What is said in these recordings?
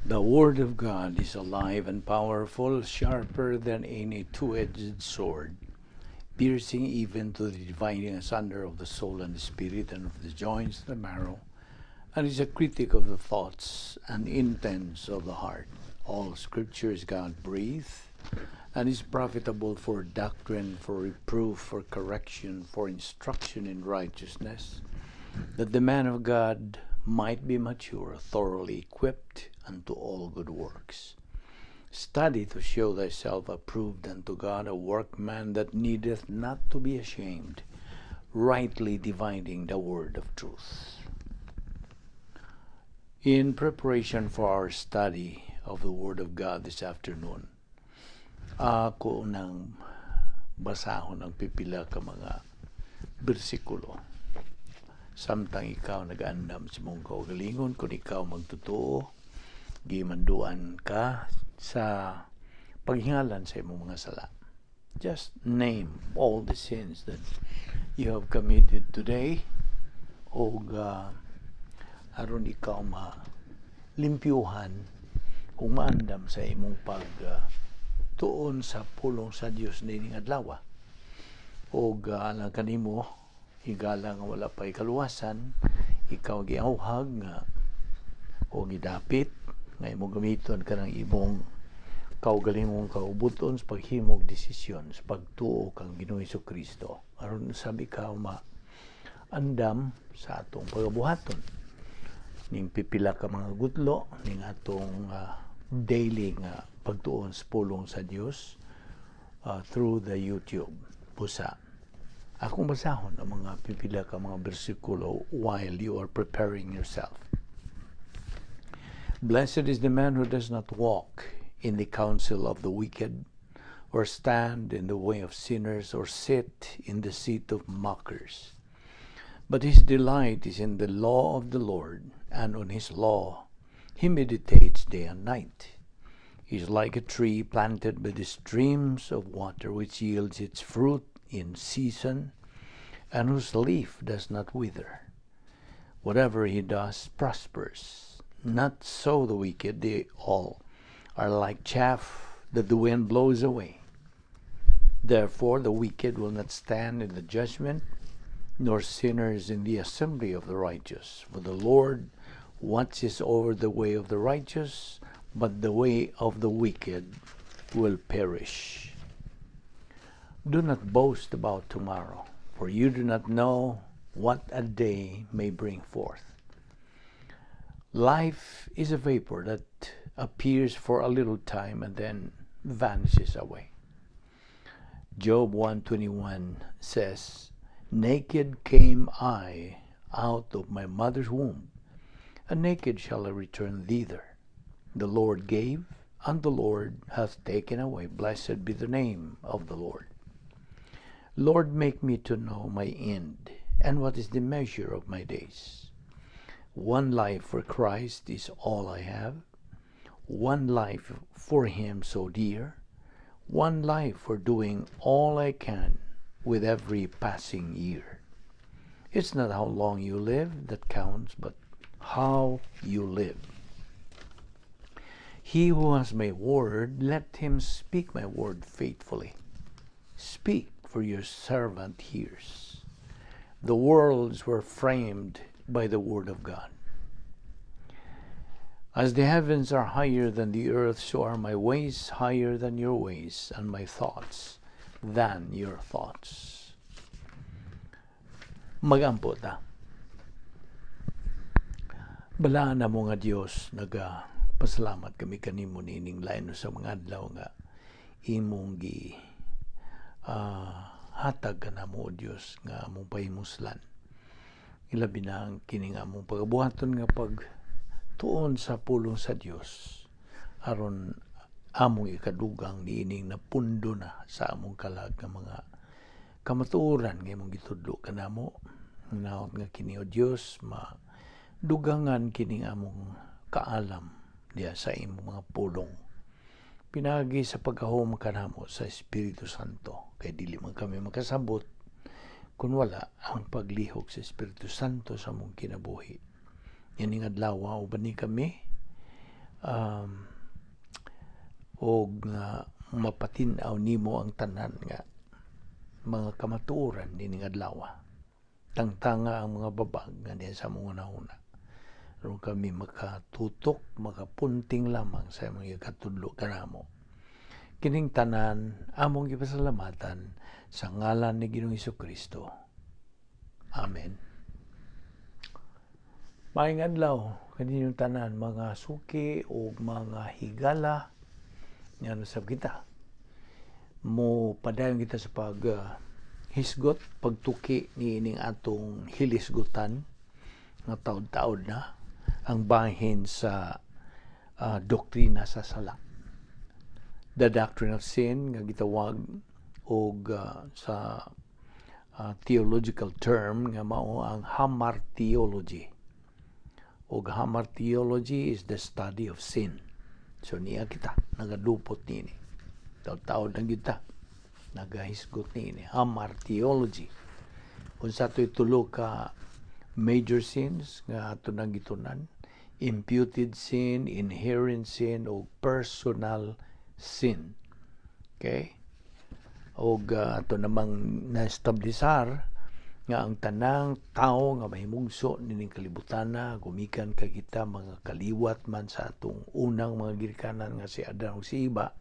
The Word of God is alive and powerful, sharper than any two-edged sword, piercing even to the dividing asunder of the soul and the spirit and of the joints and the marrow, and is a critic of the thoughts and intents of the heart. All Scripture is God-breathed and is profitable for doctrine, for reproof, for correction, for instruction in righteousness, that the man of God might be mature, thoroughly equipped unto all good works. Study to show thyself approved unto God, a workman that needeth not to be ashamed, rightly dividing the word of truth. In preparation for our study of the Word of God this afternoon, ako nang basahon ang pipila ka mga bersikulo. Samtang ikaw nag-andam sa imong kaugalingon, kung ikaw magtotoo, gimanduan ka sa paghingalan sa imong mga sala. Just name all the sins that you have committed today og aron ikaw malimpyuhan kung maandam sa imong pag tuon sa pulong sa Dios niining adlaw. Og alang kanimo higala nga wala pa'y kaluwasan, ikaw giawhag nga o gidapit nga imong gamiton kanang imong kaugalingong kaubuton sa paghimog desisyon sa pagtuo kang Ginoong Kristo aron usab ikaw ma andam sa atong pagabuhaton ning pipila ka mga gutlo ning atong daily nga pagtuon sa pulong sa Dios through the YouTube. Busa akong basahon ang mga pipila ka mga bersikulo while you are preparing yourself. Blessed is the man who does not walk in the counsel of the wicked, or stand in the way of sinners, or sit in the seat of mockers. But his delight is in the law of the Lord, and on his law he meditates day and night. He is like a tree planted by the streams of water, which yields its fruit in season, and whose leaf does not wither. Whatever he does prospers. Not so the wicked; they all are like chaff that the wind blows away. Therefore, the wicked will not stand in the judgment, nor sinners in the assembly of the righteous. For the Lord watches over the way of the righteous, but the way of the wicked will perish. Do not boast about tomorrow, for you do not know what a day may bring forth. Life is a vapor that appears for a little time and then vanishes away. Job 1:21 says, "Naked came I out of my mother's womb, and naked shall I return thither. The Lord gave, and the Lord hath taken away. Blessed be the name of the Lord. Lord, make me to know my end, and what is the measure of my days. One life for Christ is all I have, one life for Him so dear, one life for doing all I can with every passing year. It's not how long you live that counts, but how you live. He who has my word, let him speak my word faithfully. Speak, for your servant hears. The worlds were framed by the word of God. As the heavens are higher than the earth, so are my ways higher than your ways, and my thoughts than your thoughts." Magampo ta. Balaan namo nga Dios, naga pasalamat kami kanimo niining lain sa mga adlaw nga imong gi hatag kanamo, o Dios, nga among pahimuslan. Ilabi na ang kini nga among pagabuhaton nga pag tuon sa pulong sa Dios aron among ikadugang niining napundo na sa among kalag nga mga kamatuoran nga imong gitudlo kanamo. Naot nga kini, o Dios, madugangan kining among kaalam diya sa imong mga pulong pinaagi sa pagkahom kanamo sa Espiritu Santo, kay dili man kami makasabot kung wala ang paglihok sa Espiritu Santo sa among kinabuhi. Ining adlaw, uban ni kami. Og nga mapatin-aw nimo ang tanan nga mga kamatuoran nining adlaw. Tangtanga ang mga babag nga diya sa mga una. Aron kami makatutok, makapunting lamang sa imong katudlo kanamo. Kining tanan among gipasalamatan sa ngalan ni Ginoong Kristo. Amen. Maayong adlaw kaninyong tanan, mga suki o mga higala. Yan sab kita. Mo padayon kita sa pag hisgot, pagtuki ni ining atong hilisgutan nga taod-taod na ang bahin sa doktrina sa sala. The doctrine of sin nga gitawag og sa theological term nga mao ang hamartiology. Og hamartiology is the study of sin. So niya kita nagadupot niini. Taod-taod na kita nagahisgot niini hamartiology. Unsa to'y tulo ka major sins nga ato nang gitunan: imputed sin, inherent sin, o personal sin. Okay? Og ato namang na-establisar nga ang tanang tao nga mahimugso nining kalibutana, gumikan kay kita mga kaliwat man sa atong unang mga ginikanan nga si Adan ug si Eva,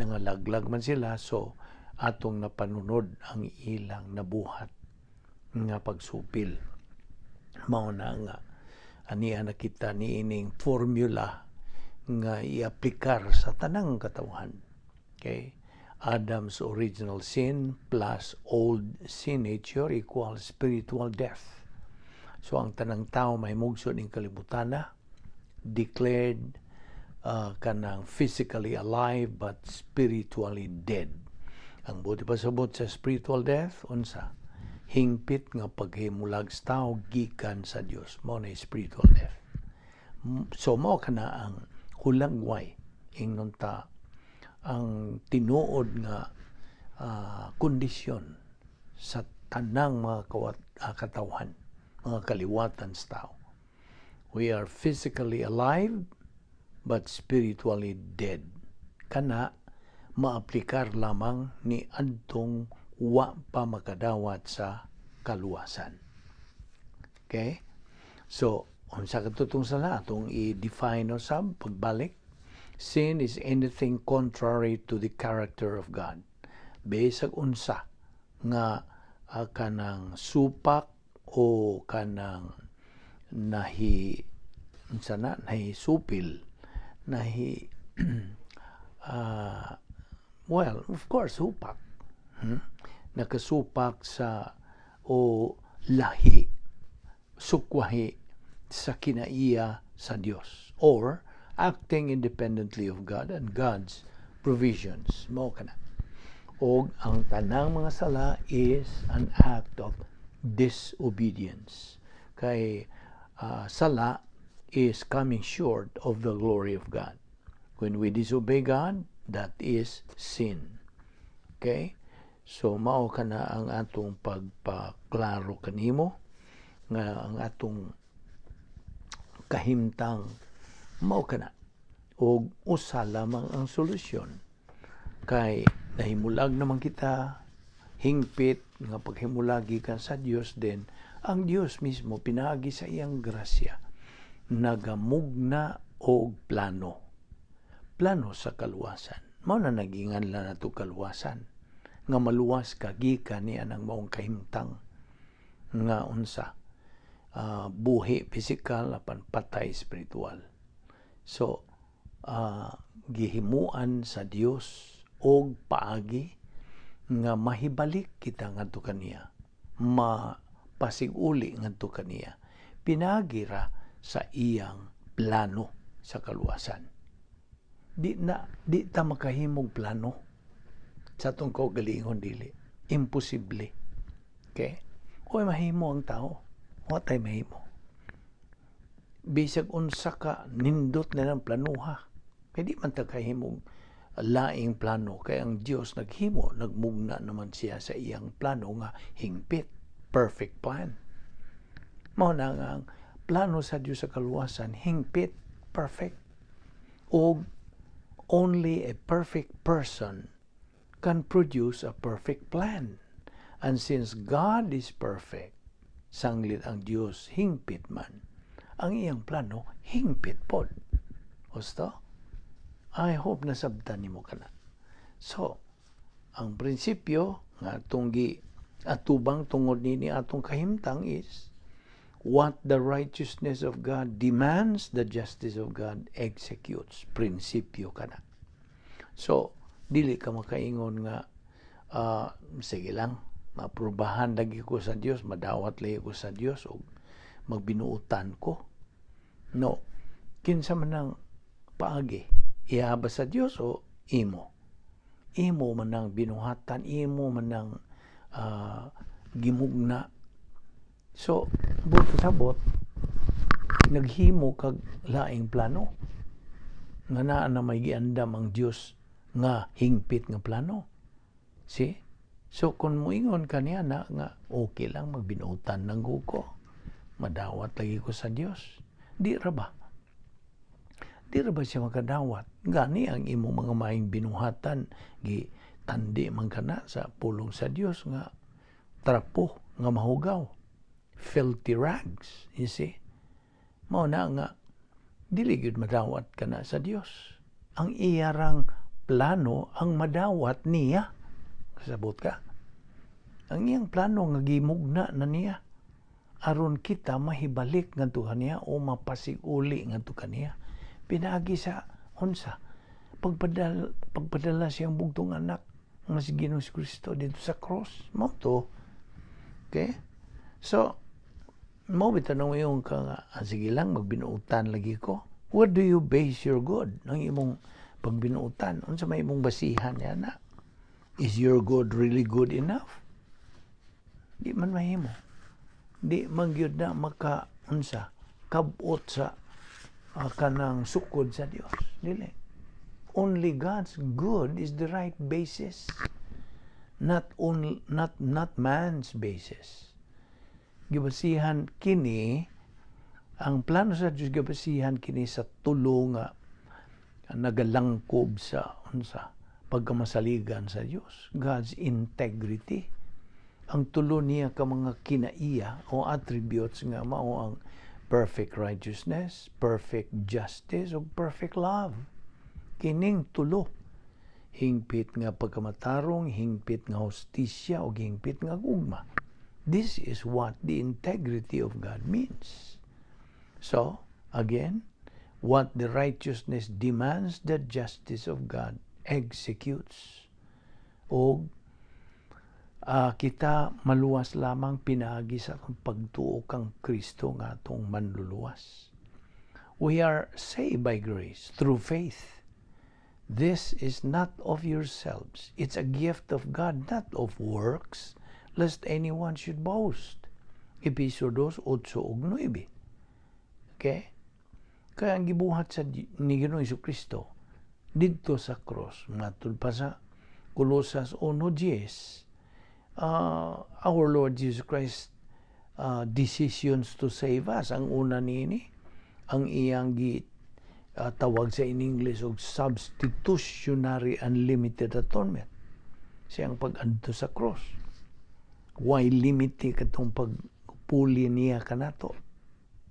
nangalaglag man sila, so atong napanunod ang ilang nabuhat nga pagsupil. Mao na nga aniya nakita niining formula nga iaplikar sa tanang katawhan. Okay? Adam's original sin plus old sin nature equals spiritual death. So ang tanang tao mahimugso ning kalibutana, declared kanang physically alive but spiritually dead. Ang buot pasabot sa spiritual death, unsa? Hingpit nga paghimulag sa tao gikan sa Dios, mao na spiritual death. So mao kana ang hulagway, ingnon ta, ang tinuod nga kondisyon sa tanang mga katawhan, mga kaliwatan sa tao. We are physically alive but spiritually dead. Kana maaplikar lamang ni adtong wa pa makadawat sa kaluwasan. Okay? So, unsa katong sala, atong i-define usab pagbalik. Sin is anything contrary to the character of God. Bisag unsa nga kanang supak o kanang nahi unsa na nahi supil nahi well, of course, supak, Nakasupak sa o lahi, sukwahi sa kinaiya sa Dios or acting independently of God and God's provisions, mao kana. Og ang tanang mga sala is an act of disobedience kay sala is coming short of the glory of God. When we disobey God, that is sin. Okay? So mao kana ang atong pagpaklaro kanimo nga ang atong kahimtang mao kana, og usa lamang ang solusyon kay nahimulag naman kita hingpit nga paghimulag gikan sa Dios. Then ang Dios mismo, pinaagi sa iyang grasya, nagamugna og plano, plano sa kaluwasan. Mao na naginganlan nato kaluwasan, nga maluwas ka gikan ni anang maong kahimtang nga unsa, buhi physical apan patay spiritual. So gihimuan sa Dios og paagi nga mahibalik kita ngadto kaniya, mapasig-uli ngadto kaniya, pinaagi ra sa iyang plano sa kaluwasan. Di na di ta makahimog plano sa atong kaugalingon, dili, imposible. Okay, o mahimo ang tao, wa tay mahimo bisag unsa ka nindot na ng planuha kay di man ta kahimog laing plano, kay ang Dios naghimo, nagmugna naman siya sa iyang plano nga hingpit, perfect plan. Mao na nga ang plano sa Dios sa kaluwasan, hingpit, perfect. Og only a perfect person can produce a perfect plan. And since God is perfect, sanglit ang Dios hingpit man, ang iyang plano hingpit pod. Husto? I hope nasabtan nimo kana. So, ang prinsipyo nga atong gi atubang tungod nini atong kahimtang is what the righteousness of God demands, the justice of God executes. Prinsipyo kana. So, dili ka makaingon nga sige lang, maaprubahan lagi ko sa Dios, madawat lagi ko sa Dios og magbinuotan ko. No. Kinsa man ang paagi? Iya ba sa Dios o imo? Imo man ang binuhatan, imo man ang gimugna. So, buot sabot, naghimo kag laing plano. Nga naa na may giandam ang Dios nga hingpit nga plano. See? So, kung muingon ka niya na nga okay lang magbinuotan ng ko, madawat lagi ko sa Dios. Di ra ba? Di ra ba siya makadawat? Gani ang imong mga maayong binuhatan gi tandi man kana sa pulong sa Dios nga trapo nga mahugaw, filthy rags, you see? Mao na nga dili gyud madawat kana sa Dios. Ang iyarang plano ang madawat niya. Kasabot ka? Ang iyang plano nga gimugna na niya aron kita mahibalik ngadto kaniya o mapasiguli ngadto kaniya. Pinaagi sa unsa? Pagpadala siyang bugtong anak nga si Ginoong Kristo dito sa cross. Mao to. Okay? So, mo bitaw yung ka nga, ah, sige lang, magbinuutan lagi ko. What do you base your good? Ang imong pagbinuutan, unsa may imong basihan yan na? Is your good really good enough? Di man mahimo. Di man gyud na maka unsa kabot sa kanang sukod sa Dios. Dili. Only God's good is the right basis. Not only not man's basis. Gibasihan kini ang plano sa Dios, gibasihan kini sa tulo nga nagalangkob sa unsa, pagkamasaligan sa Dios, God's integrity. Ang tulo niya ka mga kinaiya o attributes nga mao ang perfect righteousness, perfect justice ug perfect love. Kining tulo, hingpit nga pagkamatarong, hingpit nga hustisya ug hingpit nga gugma. This is what the integrity of God means. So, again, what the righteousness demands, the justice of God executes. O kita maluwas lamang pinaagi sa atong pagtuo kang Kristo nga atong manluluwas. We are saved by grace through faith. This is not of yourselves. It's a gift of God, not of works, lest anyone should boast. Episo 2, 8 ug 9. Okay? Kaya ang gibuhat sa ni Ginoong Kristo didto sa cross, matud pa sa Colosas 1:10, our Lord Jesus Christ decisions to save us. Ang una niini, ang iyang gi tawag sa in English og substitutionary unlimited atonement. Siyang pag-adto sa cross. Way limit katong pagpuli niya kanato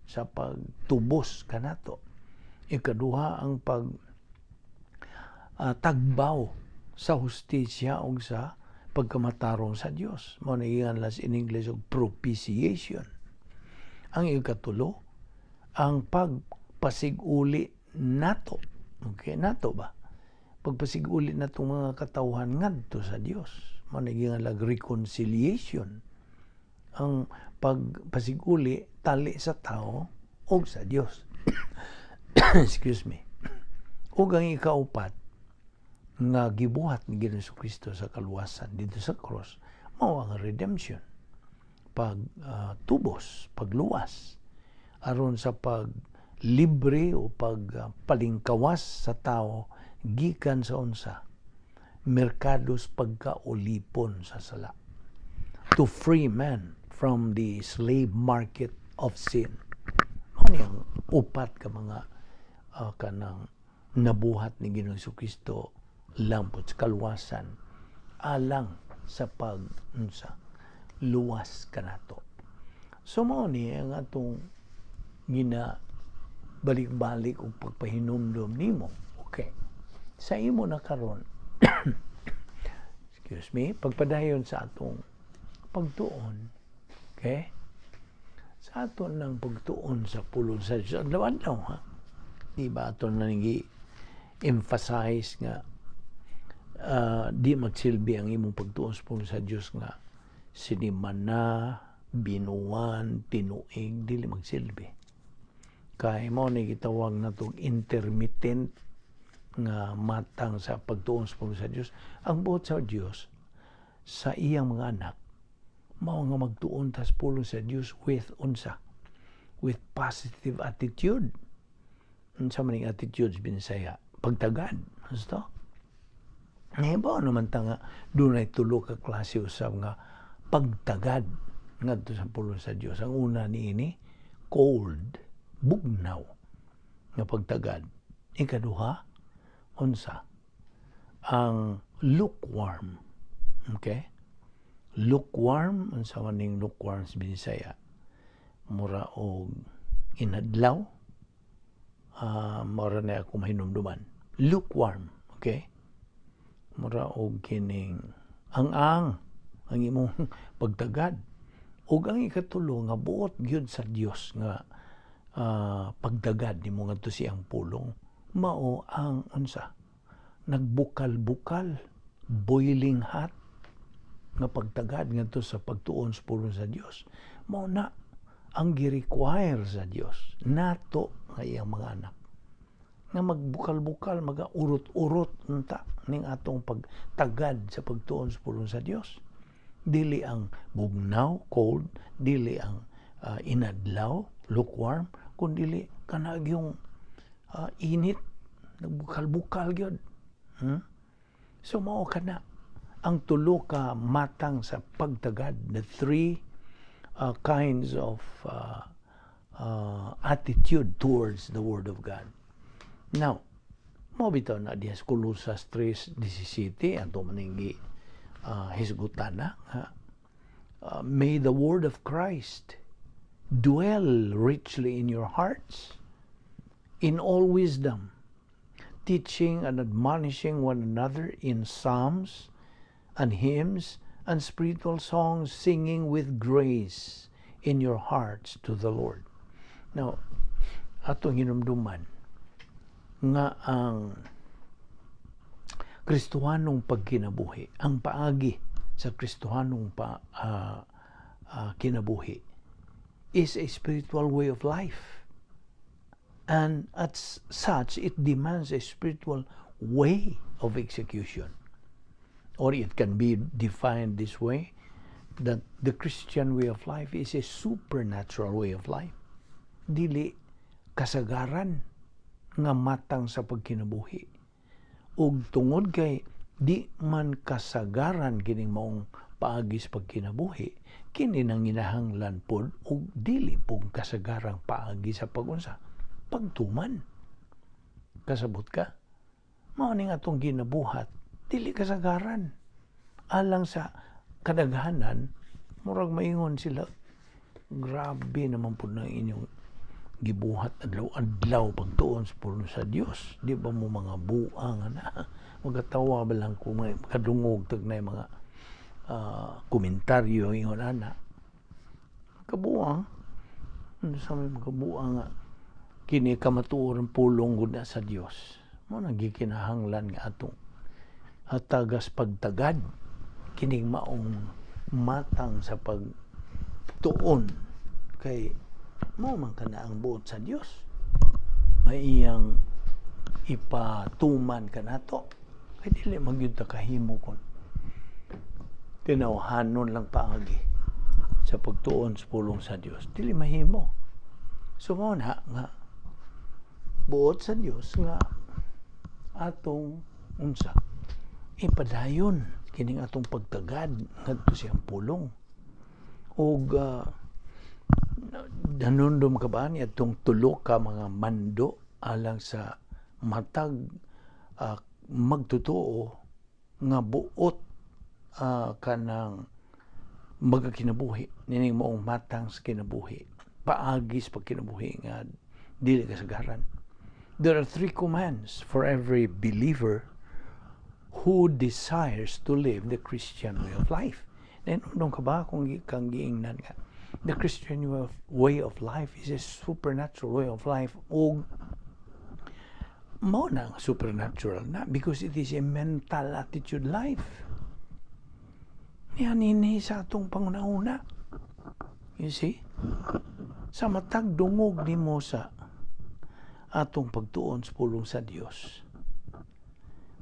sa pagtubos kanato. Ikaduha, ang pag tagbaw sa hustisya ug sa pagkamatarong sa Dios. Mao na las in English og propitiation. Ang ikatulo, ang pagpasiguli nato. Okay, nato ba? Pagpasiguli natong mga katawhan ngadto sa Dios. Mao na lag reconciliation. Ang pagpasiguli tali sa tao o sa Dios. Excuse me. Ug ang ikaupat nga gibuhat ni Ginoong Kristo sa kaluwasan dito sa cross mao ang redemption, pag tubos, pagluwas aron sa pag libre o pag palingkawas sa tao gikan sa unsa, merkados pagkaulipon sa sala, to free man from the slave market of sin. Mao ni ang upat ka mga kanang Nabuhat ni Ginoong Kristo lampot sa kaluwasan alang sa pag unsa luwas kanato. So mao ni ang atong gina balik-balik og pagpahinumdom nimo. Okay. Sa imo na karon, excuse me, pagpadayon sa atong pagtuon. Okay? Sa aton ng pagtuon sa pulong sa Diyos, adlaw-adlaw, ha? Di ba aton na emphasize nga di magsilbi ang imong pagtuon sa pulong sa Diyos nga sinimana, binuwan, tinuig, dili magsilbi. Kay mao ni gitawag natong intermittent nga matang sa pagtuon sa pulong sa Dios. Ang buot sa Dios sa iyang mga anak mao nga magtuon ta sa pulong sa Dios with unsa? With positive attitude. Unsa man ning attitudes, Binisaya? Pagtagad. Gusto? Nahibaw naman ta nga dunay tulo ka klase usab nga pagtagad ngadto sa pulong sa Dios. Ang una niini, cold, bugnaw nga pagtagad. Ikaduha, unsa? Ang lukewarm. Okay? Lukewarm, unsa man ning lukewarm sa Binisaya? Mura og inadlaw. Mura na ako mahinumduman. Lukewarm, okay? Mura og kining ang-ang ang imong pagtagad. Ug ang ikatulo nga buot gyud sa Dios nga pagtagad nimo ngadto siyang pulong, mao ang unsa? Nagbukal-bukal, boiling hot nga pagtagad ngadto sa pagtuon sa pulong sa Dios. Mao na ang gi-require sa Dios nato nga iyang mga anak nga magbukal-bukal, maga-urot-urot unta ning atong pagtagad sa pagtuon sa pulong sa Dios. Dili ang bugnaw, cold, dili ang inadlaw, lukewarm, kun dili kanang init, nagbukal-bukal gyud. So mao kana ang tulo ka matang sa pagtagad, the three kinds of attitude towards the Word of God. Now, mao bitaw na diha sa Colosas 3:17 ato maning hisgutan na nga may the word of Christ dwell richly in your hearts in all wisdom, teaching and admonishing one another in psalms and hymns and spiritual songs, singing with grace in your hearts to the Lord. Now, atong hinumduman nga ang Kristohanong pagkinabuhi, ang paagi sa Kristohanong kinabuhi is a spiritual way of life. And as such, it demands a spiritual way of execution. Or it can be defined this way, that the Christian way of life is a supernatural way of life. Dili kasagaran nga matang sa pagkinabuhi. Ug tungod kay di man kasagaran kining maong paagi sa pagkinabuhi, kini nang ginahanglan pod og dili pud kasagarang paagi sa pagunsa, pagtuman. Kasabot ka? Mao ning atong ginabuhat, dili kasagaran. Alang sa kadaghanan, murag maingon sila, "Grabe naman pud ng inyong gibuhat adlaw-adlaw pagtuon sa pulong sa Dios. Di ba mo mga buang na?" Magatawa ba lang kung may kadungog tag na mga komentaryo ingon ana. Kabuang. Ano sa may makabuang nga kini kamatuoran pulong gud na sa Dios. Mao nang gikinahanglan nga atong hatagas pagtagad kining maong matang sa pagtuon kay mao man kana ang buot sa Dios. May iyang ipatuman kanato. Kay dili man gyud ta kahimo kon tinawhanon lang paagi sa pagtuon sa pulong sa Dios. Dili mahimo. So mao na nga buot sa Dios nga atong unsa, ipadayon kining atong pagtagad ngadto siyang pulong. Ug nanundom ka ba ni atong tulo ka mga mando alang sa Matag magtotoo nga buot kanang magakinabuhi nining maong matang sa kinabuhi, paagi sa pagkinabuhi nga dili kasagaran. There are three commands for every believer who desires to live the Christian way of life. Then, nung ka ba kung kang giingnan nga the Christian way of life is a supernatural way of life, og mao na ang supernatural na because it is a mental attitude life. Niya nini sa atong panghunahuna. You see? Sa matag dungog nimo sa atong pagtuon sa pulong sa Dios,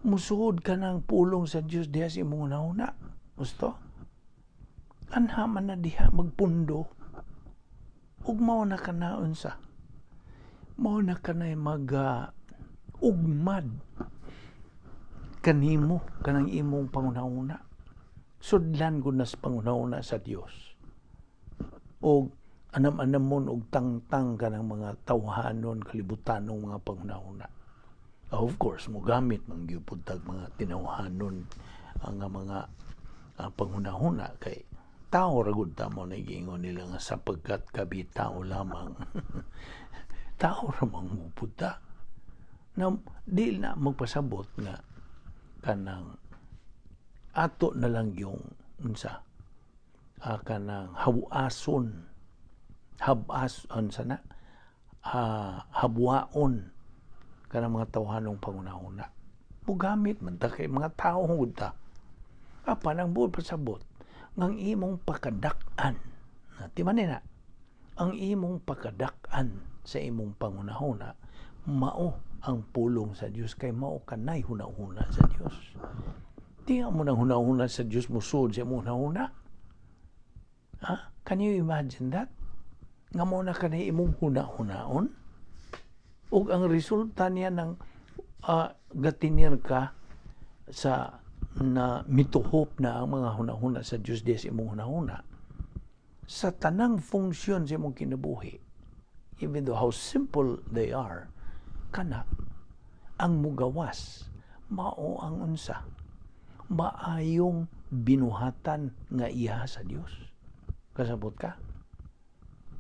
musuod ka ng pulong sa Dios diha sa imong hunahuna. Gusto? Anha man na diha magpundo. Ug mao na ka na unsa? Mao na ka na mag ugmad kanimo kanang imong panghunahuna. Sudlan gud na sa panghunahuna sa Dios. Og anam-anamon og tangtang kanang mga tawhanon, kalibutanong mga panghunahuna. Of course, mogamit man gyud tag mga tinawhanon ang mga panghunahuna kay tao ra gud ta mo na giingon nila nga sapagkat kabi tao lamang, tao ra man mupud ta na di na magpasabot nga kanang ato na lang yung unsa, kanang hawason, habas, unsa na, habwaon kanang mga tawhanong panghunahuna. Mugamit man ta kay mga tao gud ta. Apan ang buot pasabot ngang imong pakadak-an na ti man na ang imong pakadak-an sa imong panghunahuna mao ang pulong sa Dios, kay mao kanay hunahuna sa Dios. Di mo nang hunahuna sa Dios musud sa imong hunahuna. Ha? Can you imagine that? Nga mo na kanay imong hunahunaon? Ug ang resulta niya ng gatinir ka sa na mituhop na ang mga hunahuna sa Dios diya sa imong hunahuna sa tanang funksyon sa imong kinabuhi, even though how simple they are, kana ang mugawas mao ang unsa, maayong binuhatan nga iya sa Dios. Kasabot ka?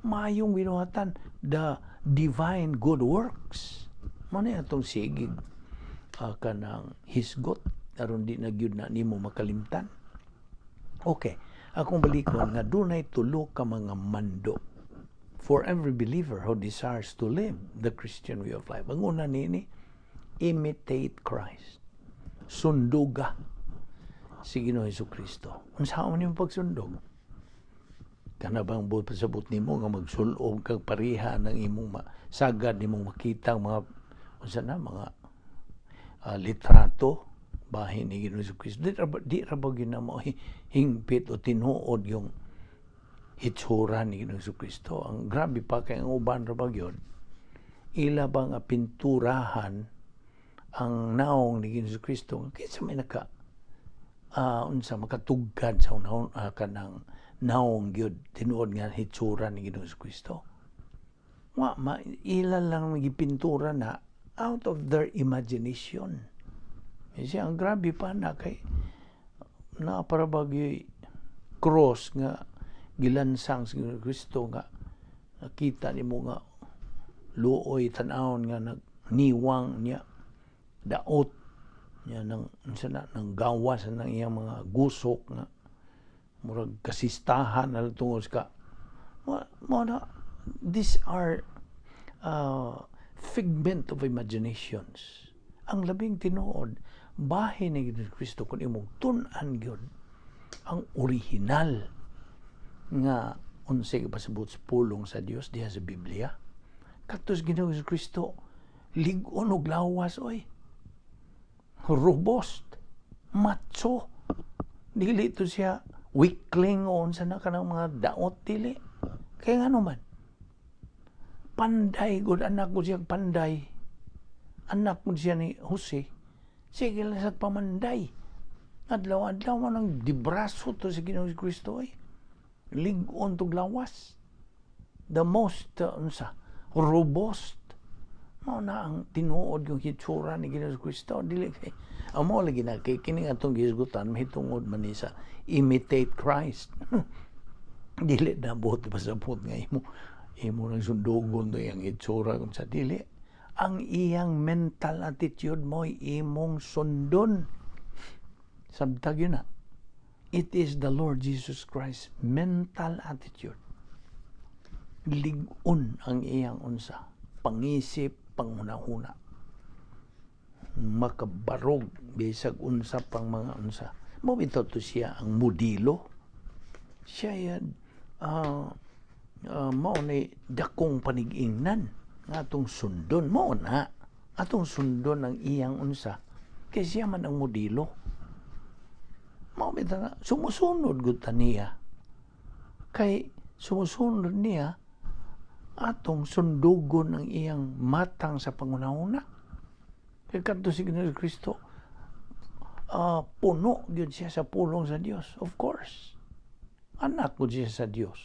Maayong binuhatan, the divine good works. Mao na atong sigig kanang hisgot aron di na gyud na nimo makalimtan. Okay, akong balikon nga dunay tulo ka mga mando for every believer who desires to live the Christian way of life. Ang una nini, imitate Christ. Sunduga si Ginoo Hesus Kristo. Unsa man imong pagsundog? Kana bang buot pasabot nimo nga magsul-ob kag pareha ng imong sagad nimong makita ang mga unsa na mga litrato bahin ni Ginoo Hesus Kristo? Di ra ba gyud na mo hingpit o tinuod yung hitsura ni Ginoo Hesus Kristo? Ang grabe pa kay ang uban ra ba gyud ila ba nga pinturahan ang naong ni Ginoo Hesus Kristo, kinsa may naka unsa makatugkad sa unahon kanang naong gyud tinuod nga hitsura ni Ginoo Hesus Kristo? Wa ma, ila lang gipintura na out of their imagination. Kasi ang grabe pa na kay na para bagay cross nga gilansang sa Ginoo Kristo nga nakita nimo nga luoy tan-awon nga nagniwang niya, daot niya nang unsa na nang gawas ng iyang mga gusok nga murag kasistahan na tungod ka mo na. These are figment of imaginations. Ang labing tinuod bahin ni Ginoo Kristo, kung imong tun-an gyud ang original nga unsay pasabot sa pulong sa Dios diha sa Biblia, katos Ginoo Kristo lig-on og lawas oy, robust, macho. Dili to siya weakling o unsa na kanang mga daot, dili. Kaya nga man panday gud, anak gud siya panday, anak gud siya ni Jose. Sige lang sa pamanday, adlaw-adlaw man ang dibraso to sa Ginoo Kristo ay lig-on tog lawas, the most unsa, robust. Mao na ang tinuod yung hitsura ni Ginoong Kristo. Dili kay amo lagi na kay kini atong gihisgutan mahitungod man ni sa imitate Christ. Dili na buot pasabot nga imo imo nang sundugon to iyang itsura kung sa dili. Ang iyang mental attitude mo imong sundon. Sabtag yun na. It is the Lord Jesus Christ mental attitude. Lig-on ang iyang unsa pangisip, panghuna-huna. Makabarog bisag unsa pang mga unsa. Mo bitaw to siya ang modelo. Siya yan mao ni dakong panig-ingnan nga atong sundon. Mao na atong sundon ang iyang unsa kay siya man ang modelo. Mao bitaw na sumusunod gud ta niya. Kay sumusunod niya, atong sundugon ang iyang matang sa pangunahuna. Kay kadto si Ginoong Kristo, puno gyud siya sa pulong sa Dios. Of course. Anak gud siya sa Dios.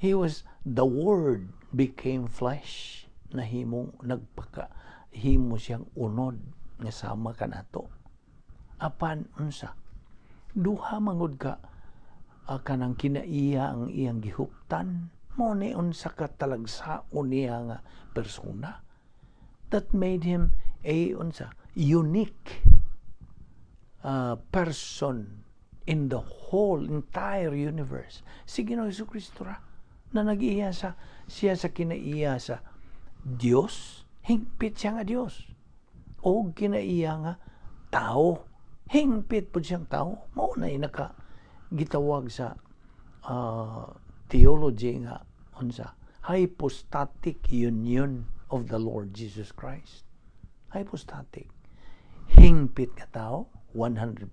He was the Word became flesh. Nahimong nagpaka himo siyang unod nga sama kanato. Apan unsa? Duha mangud ka kanang kinaiya ang iyang gihuptan. Mao ni unsa ka talagsaon niya nga persona that made him a unsa unique person in the whole entire universe. Si Ginoong Kristo ra na nag-iya sa siya sa kinaiya sa Dios, hingpit siya nga Dios. O kinaiya nga tao, hingpit pud siyang tao. Mao na naka gitawag sa theology nga unsa hypostatic union of the Lord Jesus Christ. Hypostatic. Hingpit nga tao, 100%.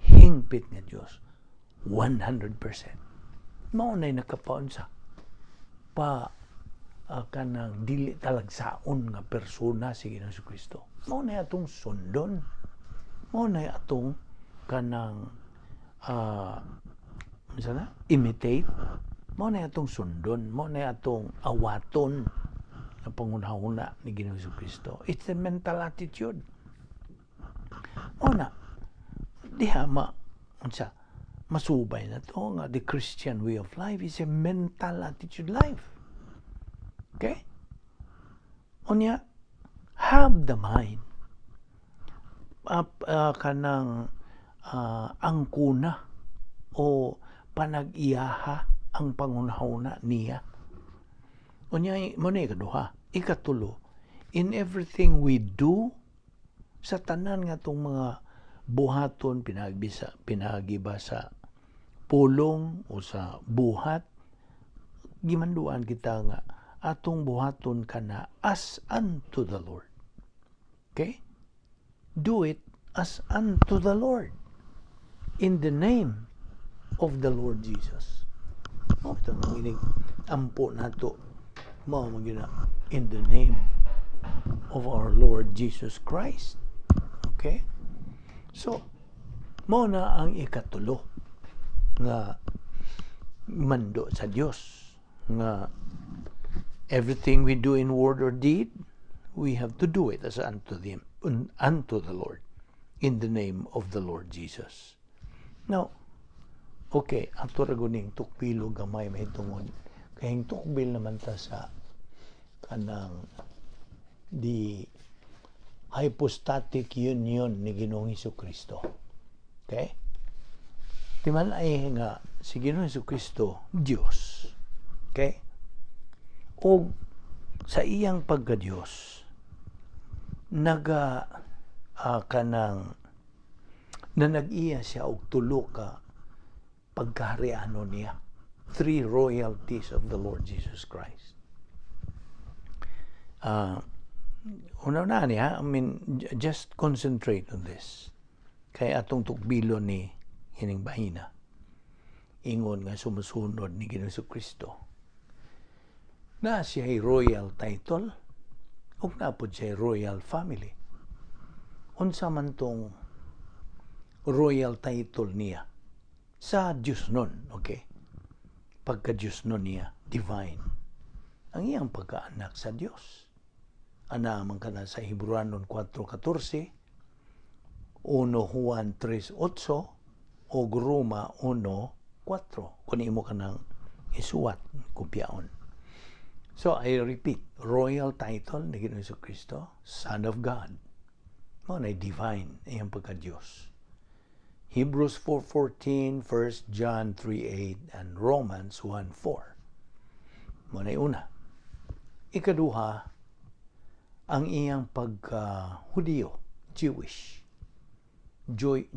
Hingpit nga Dios, 100%. Mao na nakapaunsa pa kanang dili talagsaon nga persona si Ginoong Kristo. Mao na atong sundon. Mao na atong kanang unsa na? Imitate. Mao na atong sundon, mao na atong awaton ang pangunahuna ni Ginoong Kristo. It's the mental attitude. Mao na diha ma unsa masubay na to nga the Christian way of life is a mental attitude life. Okay? Unya, have the mind. Kanang angkuna o panag-iyaha ang pangunahuna niya. Unya, mo na ikaduha. Ikatulo, in everything we do, sa tanan nga itong mga buhaton, pinagbisa, pinagiba sa pulong o sa buhat, gimanduan kita nga atong buhaton kana as unto the Lord. Okay? Do it as unto the Lord. In the name of the Lord Jesus. Mao ito nang inig ampo nato. Mao man gyud na, in the name of our Lord Jesus Christ. Okay? So, mao na ang ikatulo nga mando sa Dios nga everything we do in word or deed, we have to do it as unto the Lord, in the name of the Lord Jesus. Now, okay, ato ra guning tukbilo gamay mahitungod kay tukbil naman ta sa kanang the hypostatic union ni Ginoong Kristo. Okay? Timan ay nga si Ginoong Kristo Dios. Okay? O sa iyang pagka-Diyos, naga kanang na nag-iya siya og tulo ka pagkahariano niya. Three royalties of the Lord Jesus Christ. Una na niya, I mean, just concentrate on this. Kay atong tukbilo ni hining bahina. Ingon nga sumusunod ni Ginoong Kristo. Na siya ay royal title ug naa pod siya royal family. Unsa man tong royal title niya sa Diyos nun, okay? Pagka Diyos nun niya, divine. Ang iyang pagkaanak sa Dios. Ana man kana sa Hebrewanon 4:14, 1 Juan 3:8 o Roma 1:4. Kung imo ka nang isuwat, kopyaon. So, I repeat, royal title ni Ginoong Kristo, Son of God. Mao na divine iyang pagka-Diyos. Hebrews 4:14, 1 John 3:8, and Romans 1:4. Mao na una. Ikaduha, ang iyang pagka-Hudiyo, Jewish.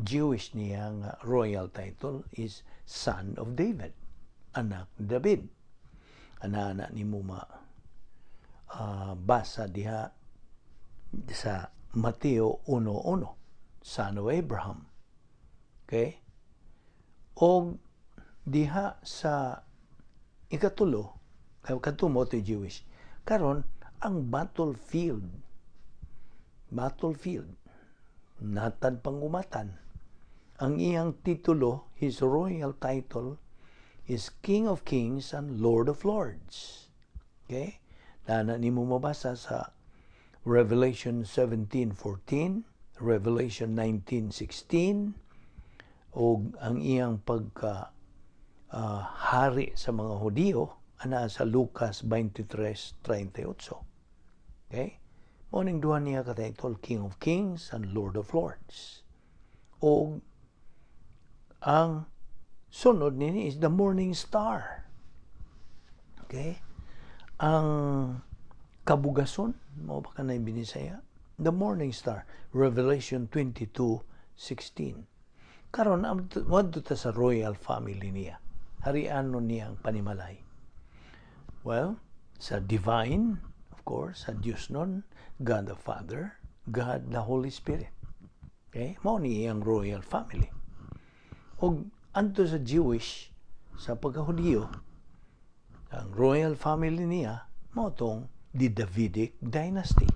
Jewish niyang royal title is Son of David, anak ni David. Ana-ana nimo ma basa diha sa Mateo 1:1, Son of Abraham. Okay? O diha sa ikatulo, kadto mao to Jewish. Karon ang battlefield, natad pangumatan. Ang iyang titulo, his royal title, is King of Kings and Lord of Lords. Okay? Na nimo mabasa sa Revelation 17:14, Revelation 19:16, o ang iyang pagka hari sa mga Hudiyo ana sa Lucas 23:38. Okay? Mao ning duha niya ka title, King of Kings and Lord of Lords. O ang sunod nini is the Morning Star. Okay? Ang kabugason, mao ba kanay Binisaya? The Morning Star, Revelation 22:16. Karon wadto ta sa royal family niya. Harianon niyang panimalay. Well, sa divine, of course, sa Diyos nun, God the Father, God the Holy Spirit. Okay? Mao ni iyang royal family. Og anto sa Jewish, sa pagkahudiyo, ang royal family niya, mao tong the Davidic dynasty.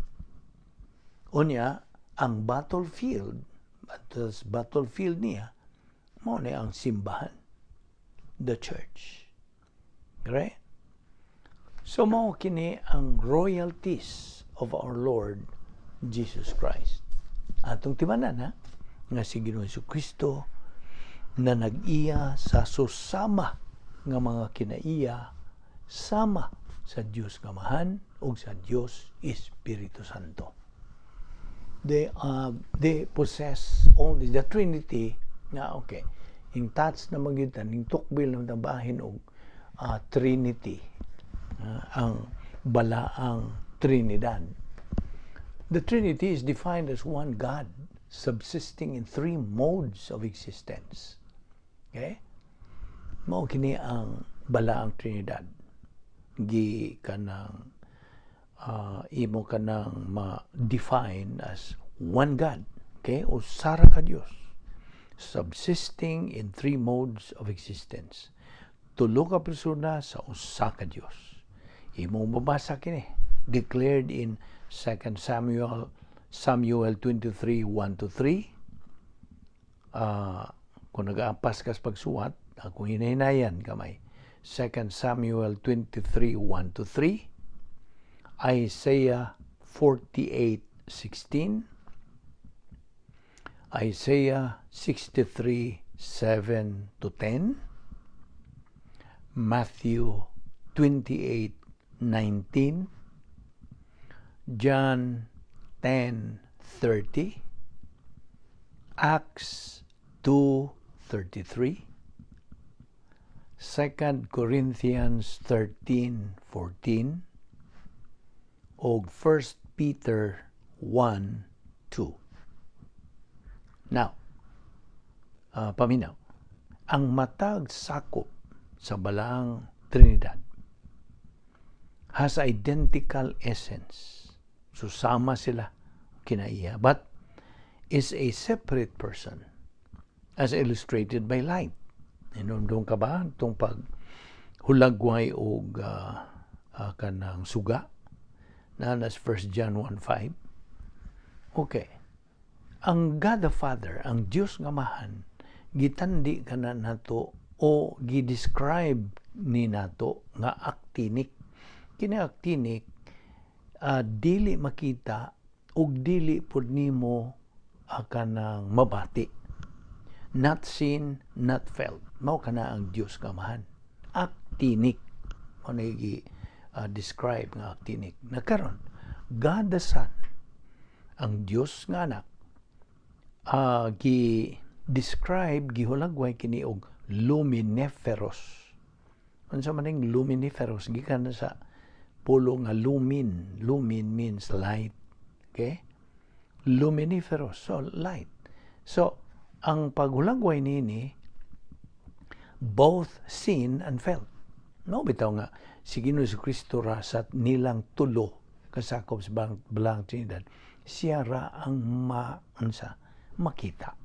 Unya, ang battlefield, at battlefield niya, mao ni ang simbahan, the church. Right? So mao kini ang royalties of our Lord Jesus Christ. Atong timanan ha, nga si Ginoong Kristo na nag-iya sa susama nga mga kinaiya sama sa Dios Amahan ug sa Dios Espiritu Santo. They possess only the Trinity nga okay. Ing touch na magyud ning tukbil na bahin og Trinity, ang balaang Trinidad. The Trinity is defined as one God subsisting in three modes of existence. Okay? Mao kini ang balaang Trinidad. Gi kanang imo kanang ma-define as one God. Okay? Usa ra ka Dios subsisting in three modes of existence. Tulo ka persona sa usa ka Dios. Imong mabasa kini declared in 2 Samuel 23:1 to 3. Kung nag-aapas kas pagsuwat, akong hinahinayan kamay. 2 Samuel 23:1 to 3, Isaiah 48:16, Isaiah 63:7 to 10, Matthew 28:19, John 10:30, Acts 2:33, 2 Corinthians 13:14, o 1 Peter 1:2. Now, paminaw, ang matag sakop sa balaang Trinidad has identical essence. So sama sila kinaiya, but is a separate person as illustrated by light. Hinumdum ka ba itong pag hulagway og kanang suga na nas 1 John 1:5? Okay. Ang God the Father, ang Dios nga Amahan, gitandi kana nato o gi-describe ni nato nga actinic. Kini actinic, dili makita ug dili pud nimo kanang mabati. Not seen, not felt. Mao kana ang Dios nga Amahan. Actinic. Mao na describe nga actinic. Na karon, God the Son, ang Dios nga Anak, gi describe, gihulagway kini og luminiferous. Unsa man ning luminiferous? Gikan na sa pulong nga lumin. Lumin means light. Okay? Luminiferous. So, light. So, ang paghulagway nini, both seen and felt. No, bitaw nga, si Ginoo Kristo ra sa nilang tulo kasakop sa Balaang Trinidad, siya ra ang unsa, makita.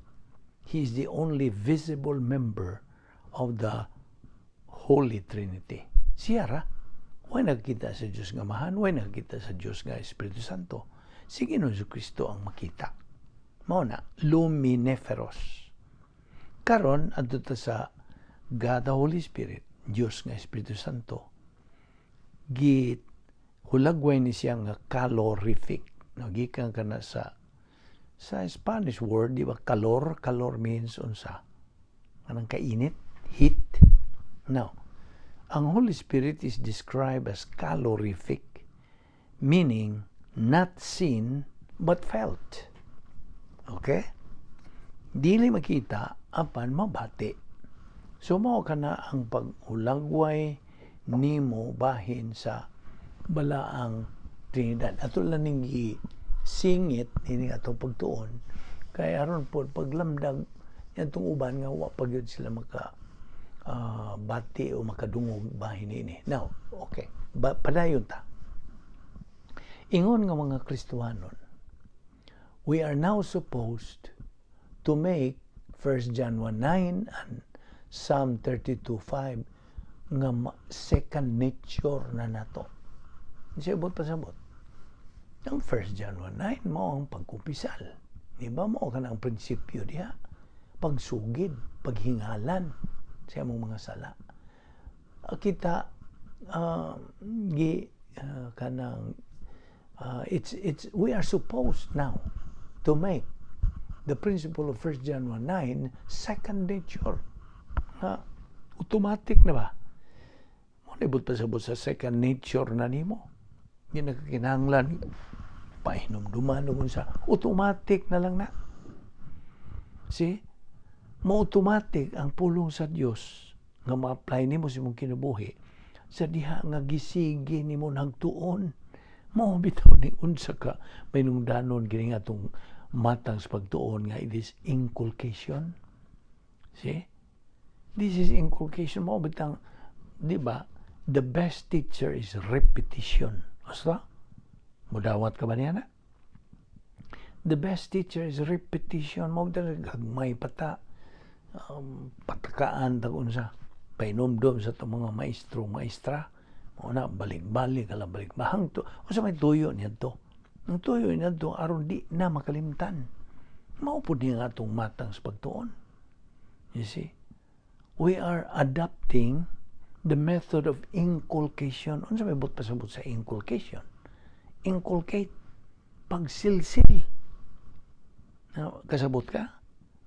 He is the only visible member of the Holy Trinity. Siya ra. Way nakita sa Diyos nga Amahan, way nakita sa Diyos nga Espiritu Santo. Si Ginoo Kristo ang makita. Mao na, luminiferous. Karon, adto ta sa God the Holy Spirit, Diyos nga Espiritu Santo. Gi hulagway ni siya nga calorific. No, gikan kana sa Spanish word, di ba? Calor, calor means unsa? Anong kainit? Heat. Now, ang Holy Spirit is described as calorific, meaning not seen but felt. Okay? Dili makita apan mabati. So mao kana ang paghulagway nimo bahin sa Balaang Trinidad. Ato lang ning singit ini atong pagtuon kay aron po paglamdag yantong uban nga wa pa gyud sila maka bati o makadungog bahin ini. Now, okay. Ba, padayon ta. Ingon nga mga Kristohanon, we are now supposed to make 1 John 1:9 and Psalm 32:5 nga second nature na nato. Siya abot pasabot. Ang 1 John 1:9 mao ang pagkumpisal. Di ba mao ka ang prinsipyo diha? Pagsugid, paghingalan sa among mga sala. Kita gi kanang it's we are supposed now to make the principle of 1 John 1:9 second nature. Ha, automatic na ba? Mo na pasabot sa second nature na nimo. Di nagkinahanglan pahinumduman o sa automatic na lang na. See? Mo automatic ang pulong sa Dios nga ma-apply nimo sa imong kinabuhi sa diha nga gisigi nimo nagtuon. Mao bitaw ni unsa ka mainungdanon kini nga atong matang sa pagtuon nga it is inculcation. See? This is inculcation. Mao bitang, di ba, the best teacher is repetition. Basta? Mudawat ka ba niya na? The best teacher is repetition. Mao bitang gagmay pata, patakaan tag unsa, painomdom sa itong mga maestro, maestra. Mao na, balik-balik, ala balik. Bahang to. Unsa may tuyo niya to? Ang tuyo niya to, aron di na makalimtan. Mao pud niya nga atong matang sa pagtuon. You see? We are adopting the method of inculcation. Unsa may buot pasabot sa inculcation? Inculcate. Pagsilsil. Now, kasabot ka?